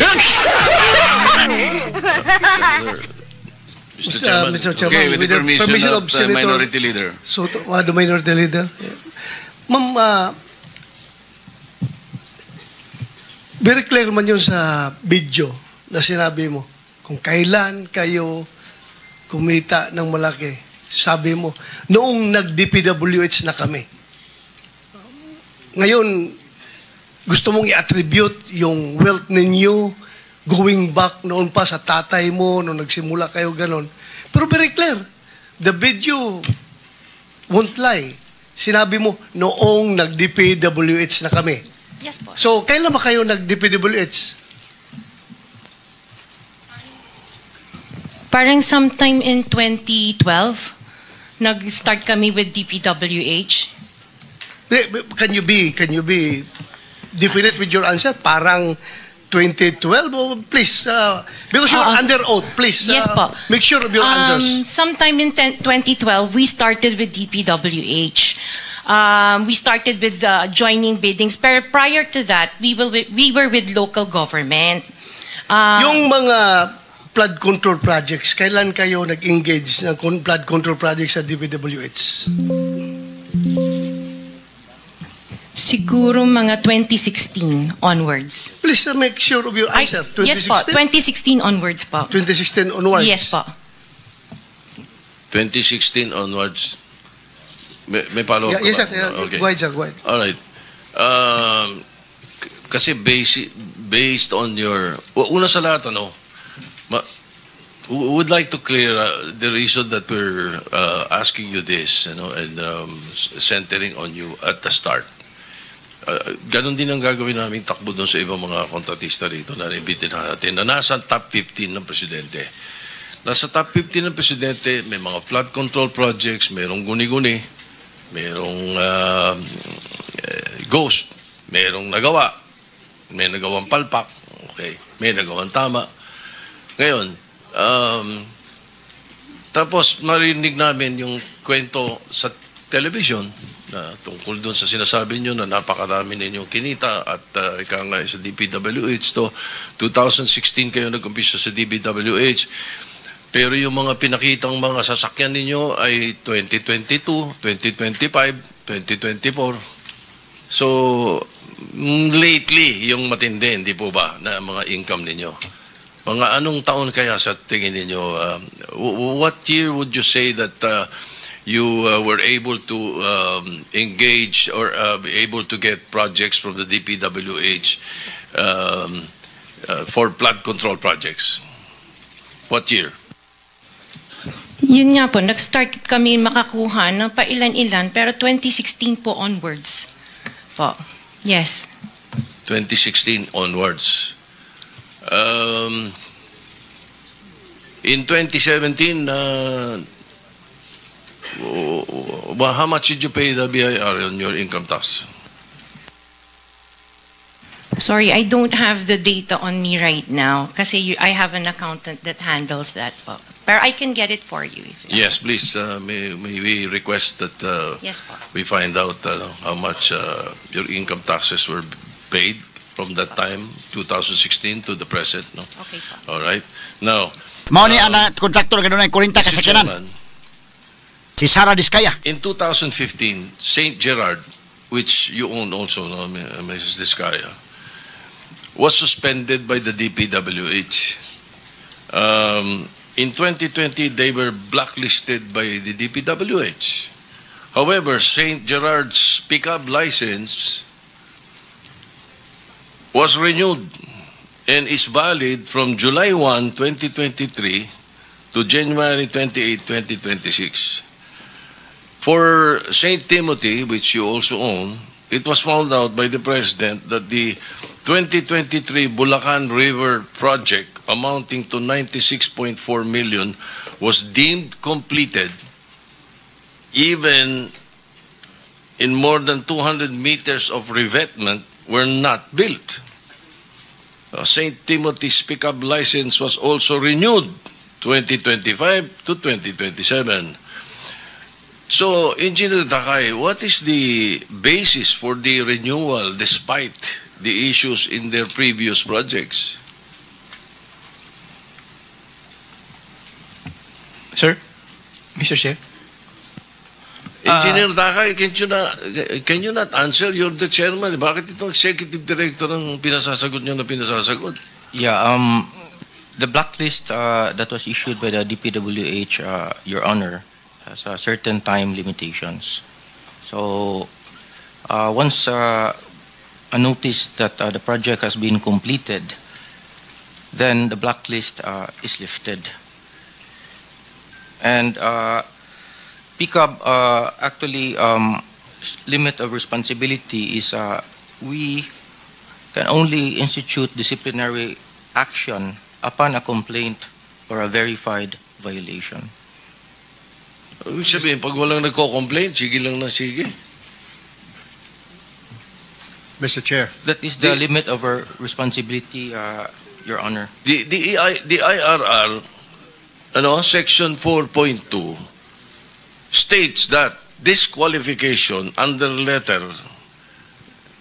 Mr. Chairman. Mr. Chairman, Okay, with the permission of the Senator minority leader. Soto, the minority leader. Yeah. Ma'am, very clear man yun sa video na sinabi mo kung kailan kayo kumita ng malaki. Sabi mo, noong nag-DPWH na kami. Ngayon, gusto mong i-attribute yung wealth ninyo going back noon pa sa tatay mo, nung nagsimula kayo ganon. Pero very clear, the video won't lie. Sinabi mo, noong nag-DPWH na kami. Yes po. So, kailan ba kayo nag-DPWH? Parang sometime in 2012, nag-start kami with DPWH. Can you be definite with your answer? Parang 2012? Oh, please, because you're under oath, please. Yes po. Make sure of your answers. Sometime in 2012, we started with DPWH. We started with joining biddings. Pero prior to that, we were with local government. Yung mga flood control projects, kailan kayo nag-engage ng flood control projects sa DPWH? Siguro mga 2016 onwards. Please make sure of your Ay, answer. yes po, 2016 onwards po. 2016 onwards? Yes po. 2016 onwards. May follow-up Yeah, ka yes, ba? sir. Yeah, Okay. Go ahead, sir. Go ahead. All right. Kasi based on your... Una sa lahat, ano, we would like to clear the reason that we're asking you this, and centering on you at the start. Ganon din ang gagawin namin takbo doon sa ibang mga kontratista rito na naibitin natin na nasa top 15 ng presidente. Nasa top 15 ng presidente, may mga flood control projects, merong guni-guni, merong ghost. Merong nagawa. May nagawang palpak. Okay. May nagawang tama. Ngayon, tapos marinig namin yung kwento sa television na tungkol doon sa sinasabi nyo na napakarami ninyong kinita at ika nga sa DPWH to. 2016 kayo nag-umpisa sa DPWH, pero yung mga pinakitang mga sasakyan ninyo ay 2022, 2025, 2024. So lately yung matindi, hindi po ba, na mga income ninyo? Mga anong taon kaya sa tingin ninyo? What year would you say that you were able to engage or be able to get projects from the DPWH for flood control projects? What year? Yun nga po, nag-start kami makakuha ng pailan-ilan, pero 2016 po onwards. Po. Yes. 2016 onwards. In 2017, well, how much did you pay the BIR on your income tax? Sorry, I don't have the data on me right now kasi I have an accountant that handles that po. Pero I can get it for you. If Yes, please. May we request that Yes po. We find out how much your income taxes were paid from that time, 2016 to the present, no? Okay po. All right. Now, Mao ni ana kontraktor kanunay 40 Mr. kasakyanan. Chairman, Si Sara Diskaya. In 2015, St. Gerard, which you own also, no, Mrs. Diskaya, was suspended by the DPWH. In 2020, they were blacklisted by the DPWH. However, St. Gerard's PCAB license was renewed and is valid from July 1, 2023 to January 28, 2026. For St. Timothy, which you also own, it was found out by the President that the 2023 Bulacan River project amounting to 96.4 million was deemed completed even in more than 200 meters of revetment were not built. St. Timothy's PCAB license was also renewed 2025 to 2027. So, Engineer Takay, what is the basis for the renewal despite the issues in their previous projects? Sir? Mr. Chair? Engineer Takay, can you not answer? You're the chairman. Bakit itong executive director ang pinasasagot nyo na pinasasagot? Yeah, the blacklist that was issued by the DPWH, Your Honor, has certain time limitations. So, once a notice that the project has been completed, then the blacklist is lifted. And PCAB actually limit of responsibility is we can only institute disciplinary action upon a complaint or a verified violation. Ibig sabihin, pag walang nagko-complain, sige lang na sige. Mr. Chair. That is the limit of our responsibility, Your Honor. The IRR, ano, Section 4.2, states that disqualification under letter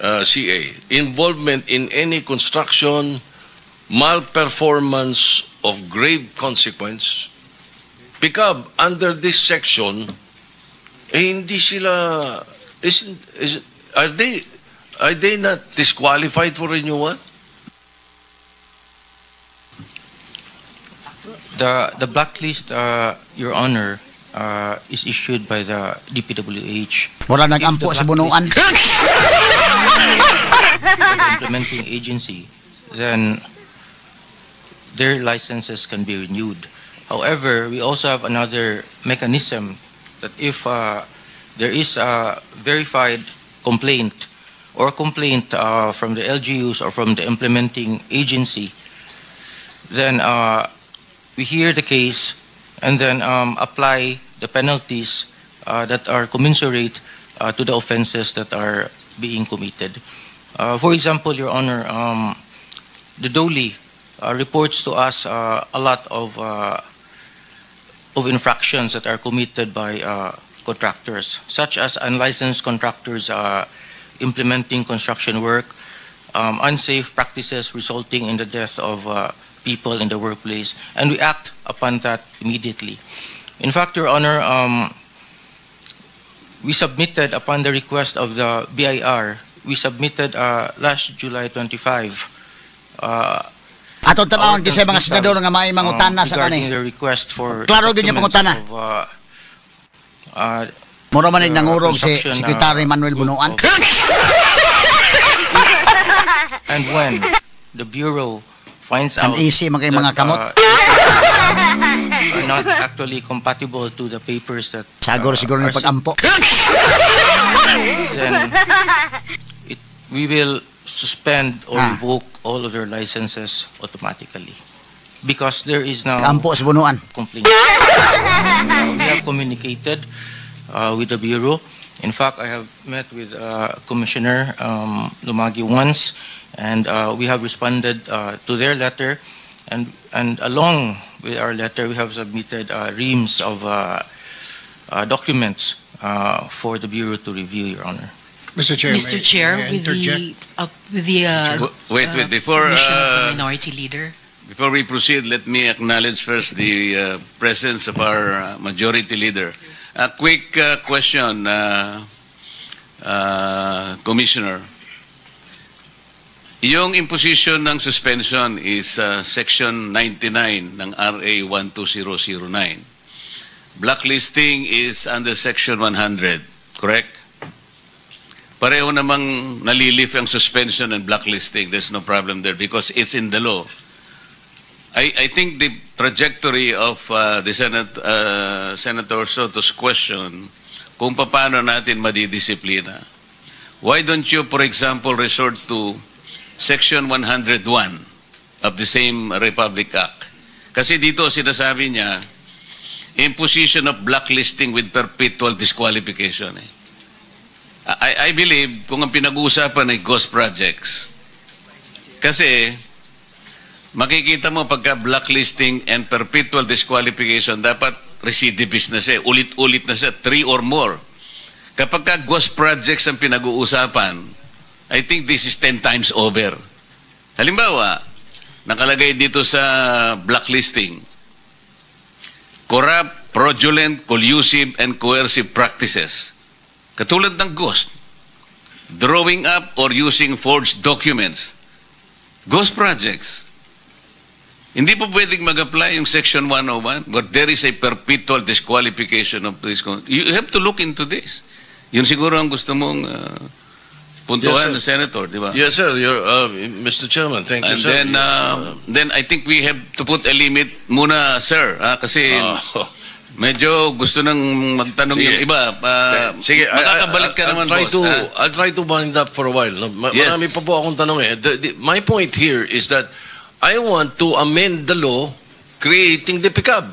CA, involvement in any construction, malperformance of grave consequence, because under this section, eh, hindi sila, isn't, is, are they not disqualified for renewal? The blacklist, Your Honor, is issued by the DPWH. Wala If the nag-ampo sa bunuan. Blacklist by the implementing agency, then their licenses can be renewed. However, we also have another mechanism that if there is a verified complaint or complaint from the LGUs or from the implementing agency, then we hear the case and then apply the penalties that are commensurate to the offenses that are being committed. For example, Your Honor, the DOLE reports to us a lot of infractions that are committed by contractors, such as unlicensed contractors implementing construction work, unsafe practices resulting in the death of people in the workplace, and we act upon that immediately. In fact, Your Honor, we submitted upon the request of the BIR, we submitted last July 25 Atong tanawon our kisay mga transmittal, senador nga may mangutana sa regarding kani. The request for Klaro gyud niya documents pangutana. of Mura man the nangurog si construction, Secretary Manuel group Bunuan. And when the Bureau finds out Uneasy man kay mga that, kamot. Are not actually compatible to the papers that Sagor siguro ni are pag-ampo. Then we will suspend or Ah. revoke all of their licenses automatically because there is now Ampo sa Bunuan. Complaint. We have communicated with the Bureau. In fact, I have met with Commissioner Lumagi once, and we have responded to their letter. And along with our letter, we have submitted reams of documents for the Bureau to review, Your Honor. Mr. Chair, Mr. Chair, may I with interject? the Wait, wait, before, permission of the minority leader. Before we proceed, let me acknowledge first the presence of our majority leader. A quick question, Commissioner. Yung imposition ng suspension is Section 99 ng RA 12009. Blacklisting is under Section 100, correct? Pareho namang nalilift ang suspension and blacklisting. There's no problem there because it's in the law. I think the trajectory of the Senator Sotto's question kung paano natin madidisiplina. Why don't you, for example, resort to Section 101 of the same Republic Act? Kasi dito sinasabi niya, imposition of blacklisting with perpetual disqualification. Eh. I believe kung ang pinag-uusapan ay ghost projects, kasi makikita mo pagka blacklisting and perpetual disqualification, dapat recidivist na siya, ulit-ulit na siya, three or more. Kapag ka ghost projects ang pinag-uusapan, I think this is 10 times over. Halimbawa, nakalagay dito sa blacklisting, corrupt, fraudulent, collusive, and coercive practices. Katulad ng ghost, drawing up or using forged documents, ghost projects. Hindi po pwedeng mag-apply yung Section 101, but there is a perpetual disqualification of this. You have to look into this. Yun siguro ang gusto mong puntuhan, Yes, sir. Senator, di ba? Yes, sir. Mr. Chairman, thank you, And sir. then I think we have to put a limit muna, sir, ah, kasi medyo gusto nang magtanong Sige. Yung iba. Sige, makakabalik ka I'll naman, try boss. to, Ah. I'll try to wind up for a while. No? Yes. Marami pa po akong tanong eh. My point here is that I want to amend the law creating the PCAB.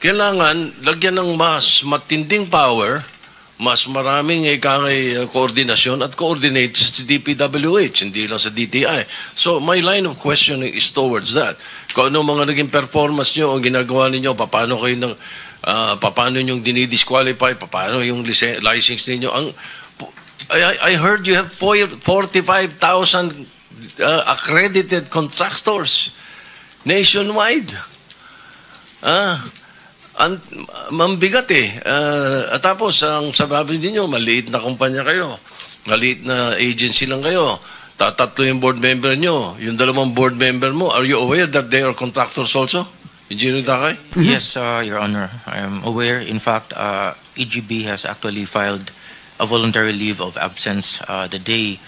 Kailangan lagyan ng mas matinding power, mas maraming ikangay koordinasyon at coordinate sa DPWH, hindi lang sa DTI. So my line of questioning is towards that. Kung ano mga naging performance nyo, ang ginagawa ninyo, paano kayo ng, paano yung dinidisqualify, paano yung license ninyo. I heard you have 45,000 accredited contractors nationwide. Ah, mabigat eh. At tapos, ang sabi ninyo, maliit na kumpanya kayo. Maliit na agency lang kayo. Tatatlo yung board member nyo. Yung dalawang board member mo, are you aware that they are contractors also? Engineer Takay? Yes, Your Honor. I am aware. In fact, EGB has actually filed a voluntary leave of absence the day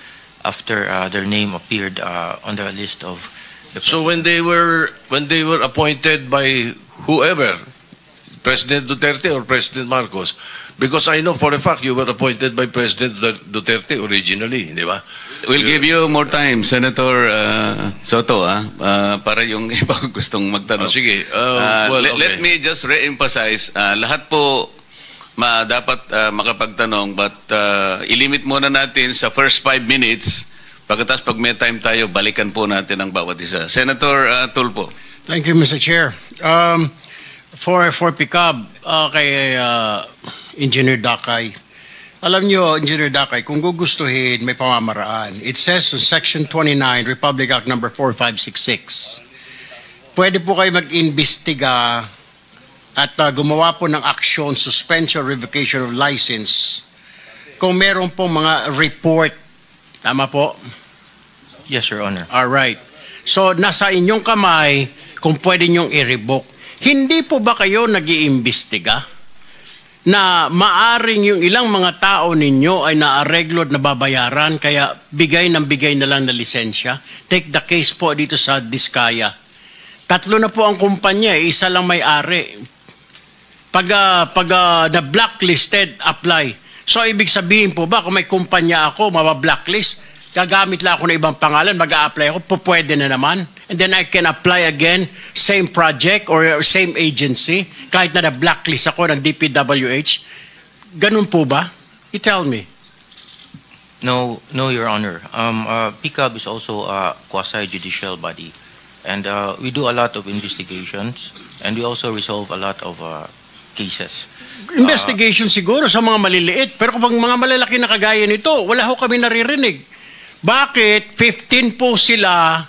after their name appeared on the list of the So when they were appointed by whoever, President Duterte or President Marcos, because I know for a fact you were appointed by President Duterte originally, di ba? We'll give you more time, Senator Sotto, para yung iba gustong magtanong. Oh, sige. Well, Let okay. me just re-emphasize, lahat po Dapat makapagtanong, but ilimit muna natin sa first 5 minutes. Pagkatapos, pag may time tayo, balikan po natin ang bawat isa. Senator Tulfo. Thank you, Mr. Chair. For PCAB, kay Engineer Dakay, alam nyo, Engineer Dakay, kung gugustuhin, may pamamaraan. It says in Section 29, Republic Act Number 4566, pwede po kayo mag-imbestiga at gumawa po ng aksyon, suspension, revocation of license, kung meron po mga report. Tama po? Yes, Your Honor. All right. So, nasa inyong kamay kung pwede nyong i-revoke. Hindi po ba kayo nag-iimbestiga na maaring yung ilang mga tao ninyo ay naareglo at nababayaran kaya bigay ng bigay na lang na lisensya? Take the case po dito sa Diskaya. Tatlo na po ang kumpanya, eh, isa lang may-ari. Pag na blacklisted, apply. So ibig sabihin po ba, kung may kumpanya ako, mabablacklist, gagamit lang ako ng ibang pangalan, mag-a-apply ako, po pwede na naman? And then I can apply again, same project or same agency, kahit na na-blacklist ako ng DPWH. Ganun po ba? You tell me. No, Your Honor. PCAB is also a quasi-judicial body, and we do a lot of investigations, and we also resolve a lot of cases. Investigation siguro sa mga maliliit. Pero kung mga malalaki na kagaya nito, wala ho kami naririnig. Bakit 15 po sila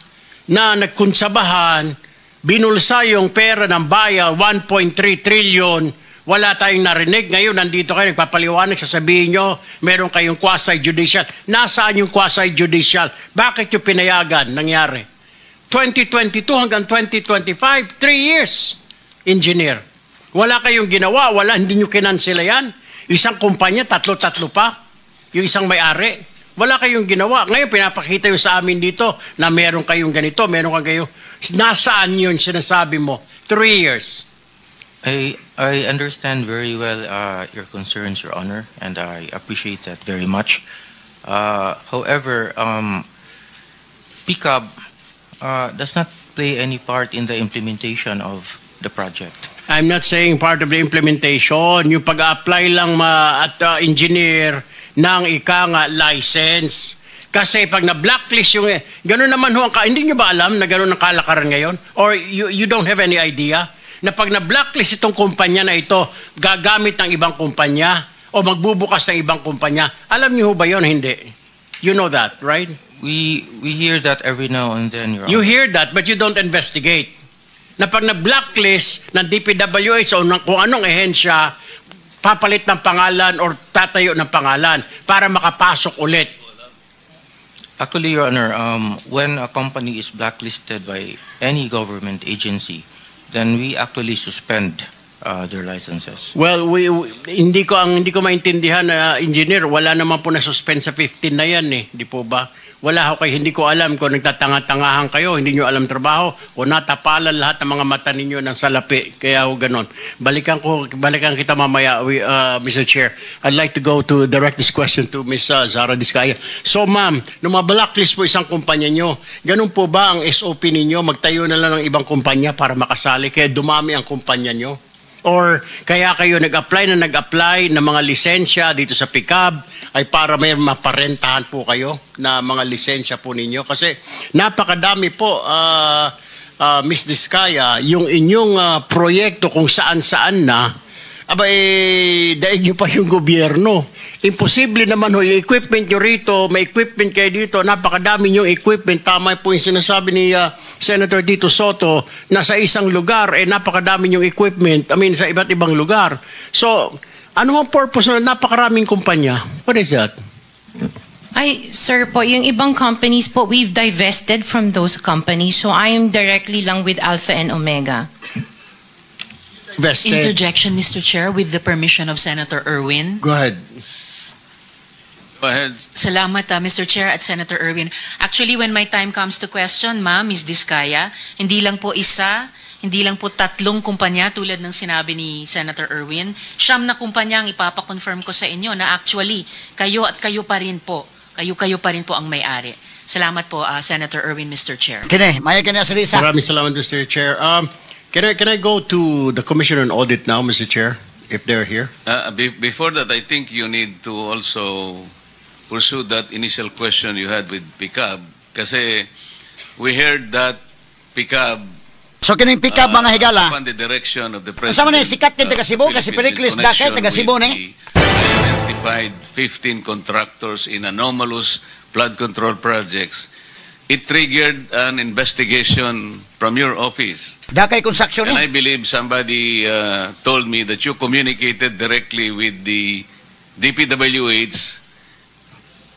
na nagkunsabahan, binulsa yung pera ng bayan, 1.3 trillion, wala tayong narinig? Ngayon, nandito kayo, nagpapaliwanag, sasabihin nyo, meron kayong quasi-judicial. Nasaan yung quasi-judicial? Bakit yung pinayagan nangyari? 2022 hanggang 2025, 3 years, engineer. Wala kayong ginawa, wala, hindi nyo kinansela yan. Isang kumpanya, tatlo-tatlo pa. Yung isang may-ari. Wala kayong ginawa. Ngayon, pinapakita yung sa amin dito na meron kayong ganito, meron kang kayo. Nasaan yun sinasabi mo? 3 years. I understand very well your concerns, Your Honor, and I appreciate that very much. However, PCAB does not play any part in the implementation of the project. I'm not saying part of the implementation. Yung pag-apply lang ma at engineer ng ika nga license. Kasi pag na-blacklist yung... Ganun naman ho, hindi nyo ba alam na ganun ang kalakaran ngayon? Or you don't have any idea na pag na-blacklist itong kumpanya na ito, gagamit ng ibang kumpanya o magbubukas ng ibang kumpanya? Alam niyo ho ba yun? Hindi. You know that, right? We hear that every now and then, Your You Honor. Hear that, but you don't investigate. Na pag na-blacklist ng DPWH o ng kung anong ehensya, papalit ng pangalan or tatayo ng pangalan para makapasok ulit. Actually, Your Honor, when a company is blacklisted by any government agency, then we actually suspend their licenses. Well, hindi ko maintindihan na, engineer, wala naman po na suspend sa 15 na yan eh, di po ba? Wala ho kayo, hindi ko alam kung nagtatanga-tangahan kayo, hindi nyo alam trabaho, o natapalan lahat ng mga mata ninyo ng salapi, kaya ho ganon. Balikan kita mamaya, Mr. Chair. I'd like to go to direct this question to Ms. Zara Diskaya. So ma'am, nung ma-blacklist po isang kumpanya nyo, ganun po ba ang SOP ninyo? Magtayo na lang ng ibang kumpanya para makasali, kaya dumami ang kumpanya nyo? Or kaya kayo nag-apply na nag-apply ng mga lisensya dito sa PCAB ay para may maparentahan po kayo na mga lisensya po ninyo? Kasi napakadami po, Miss Diskaya, yung inyong proyekto kung saan-saan na, aba eh, daig nyo pa yung gobyerno. Imposible naman ho, yung equipment nyo rito, may equipment kayo dito, napakadami yung equipment. Tama po yung sinasabi ni Senator Tito Sotto na sa isang lugar, eh napakadami yung equipment, I mean sa iba't ibang lugar. So, ano ang purpose na napakaraming kumpanya? What is that? Ay, sir po, yung ibang companies po, we've divested from those companies. So I am directly lang with Alpha and Omega. Vested. Interjection, Mr. Chair, with the permission of Senator Erwin. Go ahead. Go ahead. Salamat, Mr. Chair at Senator Erwin. Actually, when my time comes to question, ma'am, Ms. Diskaya, hindi lang po isa, hindi lang po tatlong kumpanya tulad ng sinabi ni Senator Erwin. 9 na kumpanya ang ipapakonfirm ko sa inyo na actually, kayo at kayo pa rin po, kayo-kayo pa rin po ang may-ari. Salamat po, Senator Erwin, Mr. Chair. Kini, maya kini sa Lisa. Maraming salamat, Mr. Chair. Can I go to the Commission on Audit now, Mr. Chair? if they're here? Before that, I think you need to also pursue that initial question you had with PCAB. Kasi we heard that PCAB So kining PCAB, mga higala, upon the direction of the Asa man President ni sikat ni taga Cebu kasi Philippines in Pericles Dakay connection taga Cebu with ni. the identified 15 contractors in anomalous flood control projects. It triggered an investigation from your office. Dakay Construction And ni. I believe somebody told me that you communicated directly with the DPWH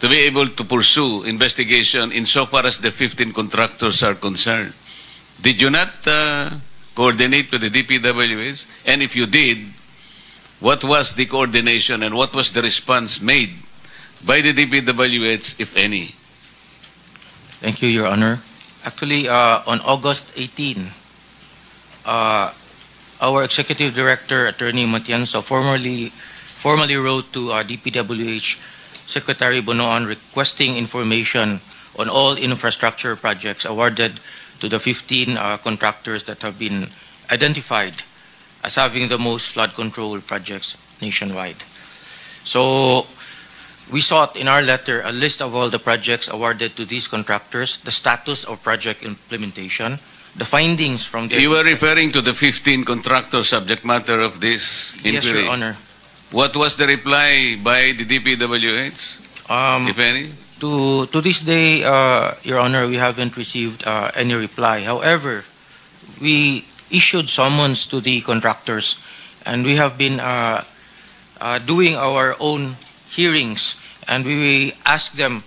to be able to pursue investigation insofar as the 15 contractors are concerned. Did you not coordinate with the DPWH? And if you did, what was the coordination and what was the response made by the DPWH, if any? Thank you, Your Honor. Actually, on August 18, our Executive Director, Attorney Matienzo, formally wrote to DPWH Secretary Bonoan requesting information on all infrastructure projects awarded to the 15 contractors that have been identified as having the most flood control projects nationwide. So we sought in our letter a list of all the projects awarded to these contractors, the status of project implementation, the findings from their You were referring to the 15 contractor subject matter of this Yes, inquiry. Your Honor. What was the reply by the DPWH, if any? To this day, Your Honor, we haven't received any reply. However, we issued summons to the contractors, and we have been doing our own hearings, and we ask them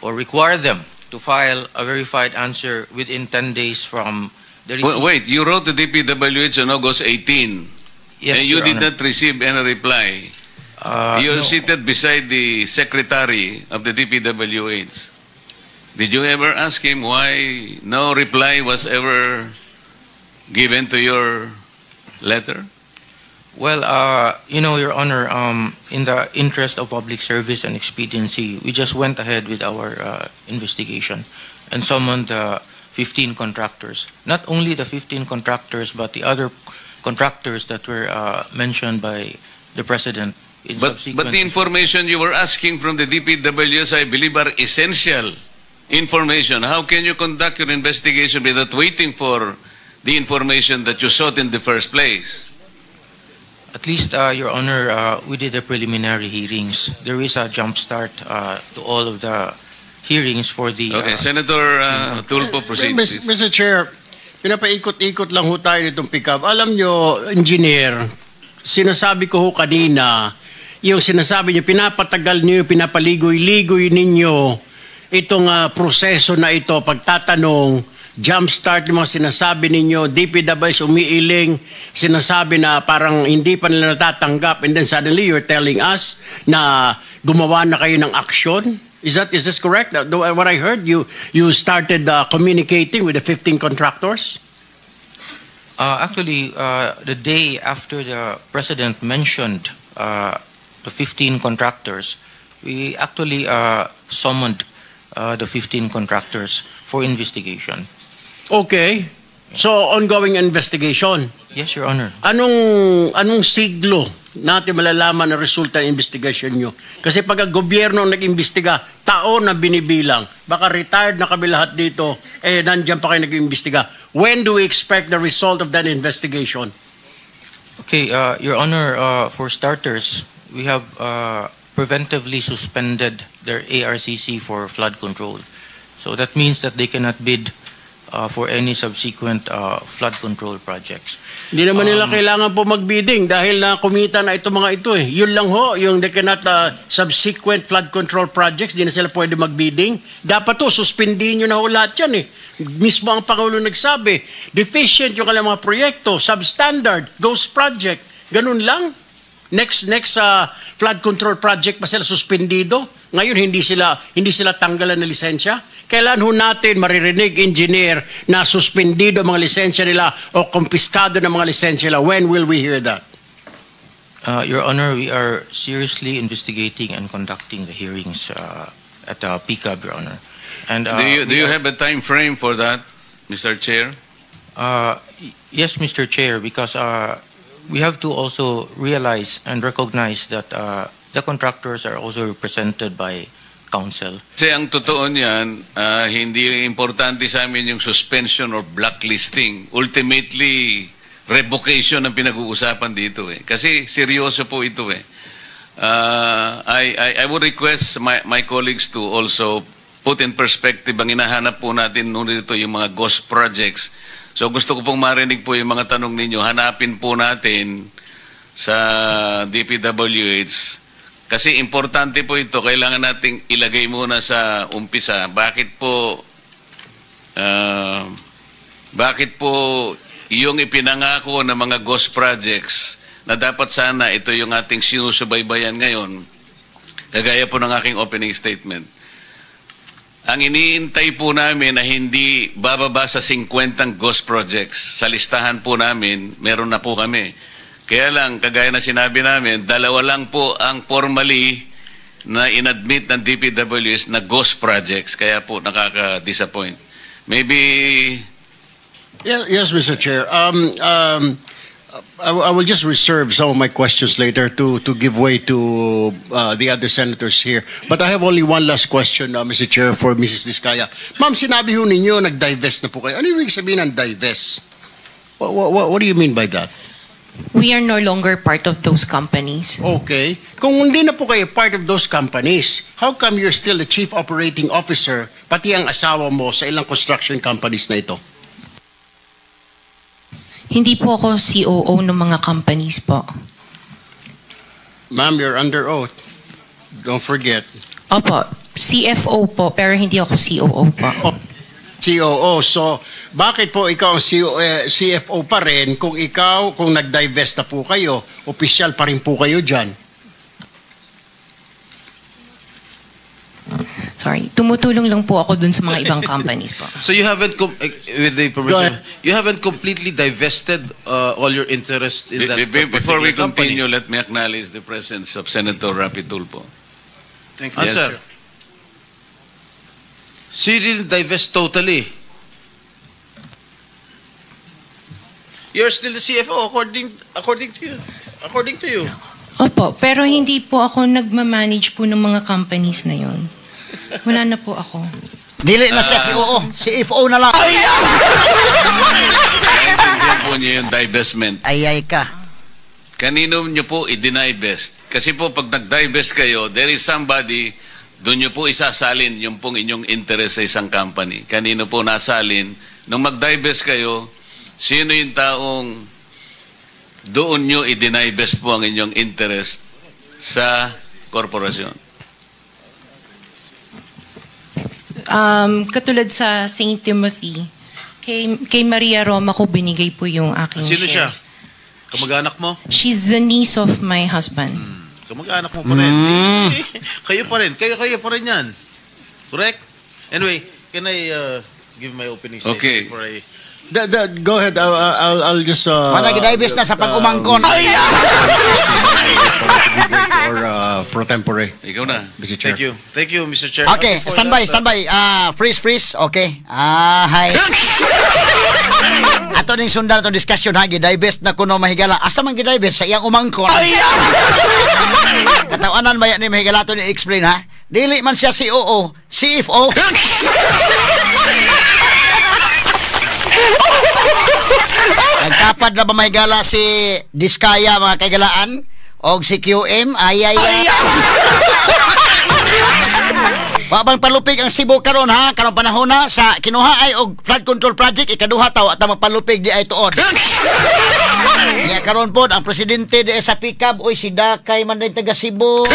or require them to file a verified answer within 10 days from the Wait, receipt. wait, you wrote to DPWH on August 18. Yes, and you Your did Honor. not receive any reply. You're No. seated beside the secretary of the DPWH. Did you ever ask him why no reply was ever given to your letter? Well, Your Honor, in the interest of public service and expediency, we just went ahead with our investigation and summoned the 15 contractors. Not only the 15 contractors, but the other contractors that were mentioned by the President in subsequent. But the information you were asking from the DPWH, I believe, are essential information. How can you conduct your investigation without waiting for the information that you sought in the first place? At least, Your Honor, we did the preliminary hearings. There is a jump start to all of the hearings for the Okay, Senator Tulfo, proceed, please. Mr. Chair, pinapaikot-ikot lang ho tayo nitong PCAB. Alam nyo, engineer, sinasabi ko ho kanina, yung sinasabi nyo, pinapatagal nyo, pinapaligoy-ligoy ninyo itong proseso na ito, pagtatanong, jumpstart yung mga sinasabi ninyo, DPWH umiiling, sinasabi na parang hindi pa nila natatanggap, and then suddenly you're telling us na gumawa na kayo ng aksyon? Is this correct? What I heard, you started communicating with the 15 contractors? Actually, the day after the president mentioned the 15 contractors, we actually summoned the 15 contractors for investigation. Okay. So, ongoing investigation. Yes, Your Honor. Anong siglo natin malalaman ang resulta ng investigation nyo? Kasi pag ang gobyerno ang nag-imbestiga, taon na binibilang. Baka retired na kami lahat dito, eh nandiyan pa kayo nag-imbestiga. When do we expect the result of that investigation? Okay, Your Honor, for starters, we have preventively suspended their ARCC for flood control. So that means that they cannot bid for any subsequent flood control projects. Hindi naman nila kailangan po mag-bidding dahil na kumita na ito mga ito eh. Yun lang ho, yung they cannot subsequent flood control projects, di na sila pwede mag-bidding. Dapat to, suspindihin nyo na ho lahat yan eh. Mismo ang Pangulo nagsabi, deficient yung kanilang mga proyekto, substandard, ghost project. Ganun lang. Next flood control project pa sila suspendido. Ngayon hindi sila tanggalan ng lisensya. Kailan ho natin maririnig, engineer, na suspendido ang mga lisensya nila o kumpiskado ng mga lisensya nila? When will we hear that? Your Honor, we are seriously investigating and conducting the hearings at the PCAB, Your Honor. And Do we you are- have a time frame for that, Mr. Chair? Yes, Mr. Chair, because We have to also realize and recognize that the contractors are also represented by counsel. Kasi ang totoo niyan, hindi importante sa amin yung suspension or blacklisting. Ultimately, revocation ang pinag-uusapan dito eh. Kasi seryoso po ito eh. I would request my colleagues to also put in perspective ang hinahanap po natin noon dito, yung mga ghost projects. So gusto ko pong marinig po yung mga tanong ninyo. Hanapin po natin sa DPWH kasi importante po ito. Kailangan nating ilagay muna sa umpisa. Bakit po yung ipinangako ng mga ghost projects na dapat sana ito yung ating sinusubaybayan ngayon, kagaya po ng aking opening statement. Ang iniintay po namin na hindi bababa sa 50 ghost projects. Sa listahan po namin, meron na po kami. Kaya lang, kagaya na sinabi namin, dalawa lang po ang formally na inadmit ng DPWH na ghost projects. Kaya po nakaka-disappoint. Maybe Yes, Mr. Chair. I will just reserve some of my questions later to give way to the other senators here. But I have only one last question, Mr. Chair, for Mrs. Diskaya. Ma'am, sinabi ho ninyo, nag-divest na po kayo. Ano ibig sabihin ng divest? What do you mean by that? We are no longer part of those companies. Okay. Kung hindi na po kayo part of those companies, how come you're still the chief operating officer, pati ang asawa mo sa ilang construction companies na ito? Hindi po ako COO ng mga companies po. Ma'am, you're under oath. Don't forget. Opo, CFO po, pero hindi ako COO po. COO. So, bakit po ikaw ang CO, eh, CFO pa rin kung nag-divest na po kayo, opisyal pa rin po kayo dyan? Sorry, tumutulong lang po ako dun sa mga ibang companies po. So you haven't, with the Go permission, ahead. You haven't completely divested all your interest in that Before we particular company. Continue, let me acknowledge the presence of Senator Rapi Tulfo. Thank you. Yes. Answer. So you didn't divest totally. You're still the CFO according to you. According to you. Opo, pero hindi po ako nagmamanage po ng mga companies na yun. Wala na po ako. Dili na siya COO, CFO na lang. Naintindihan po niyo yung divestment. Ay ay ka. Kanino niyo po i-divest? Kasi po pag nag-divest kayo, there is somebody, doon niyo po isasalin yung pong inyong interest sa isang company. Kanino po nasalin? Nung mag-divest kayo, sino yung taong doon niyo i-divest po ang inyong interest sa korporasyon? Katulad sa St. Timothy, kay Maria Roma ko binigay po yung aking Sino siya? shares. Kamag-anak mo? She's the niece of my husband. Kamag-anak mo pa rin. Kayo pa rin. Kayo pa rin yan. Correct? Anyway, can I give my opening statement Okay. before I... Go ahead. I'll just Wala gidivest na sa pag-umangkon. Or pro tempore. Ikaw na. Mr. Chair. Thank you. Thank you, Mr. Chair. Okay, Before stand by, that, stand by. Freeze, freeze. Okay. Hi. Ato ning sundan atong discussion ha, gidivest na kuno mahigala. Asa man gidivest sa iyang umangkon? Katawanan ba yan ni mahigala ato ni explain ha? Dili man siya COO, CFO. Nagtapad na ba mahigala si Diskaya mga kaigalaan? Og si QM, ay ay ay. Wa bang palupig ang Cebu karon ha? Karong panahon na sa kinuha ay og flood control project ikaduha taw at magpalupig di ay tuod. Nya karon pod ang presidente di sa PCAB, oy si Dakay man din taga Cebu.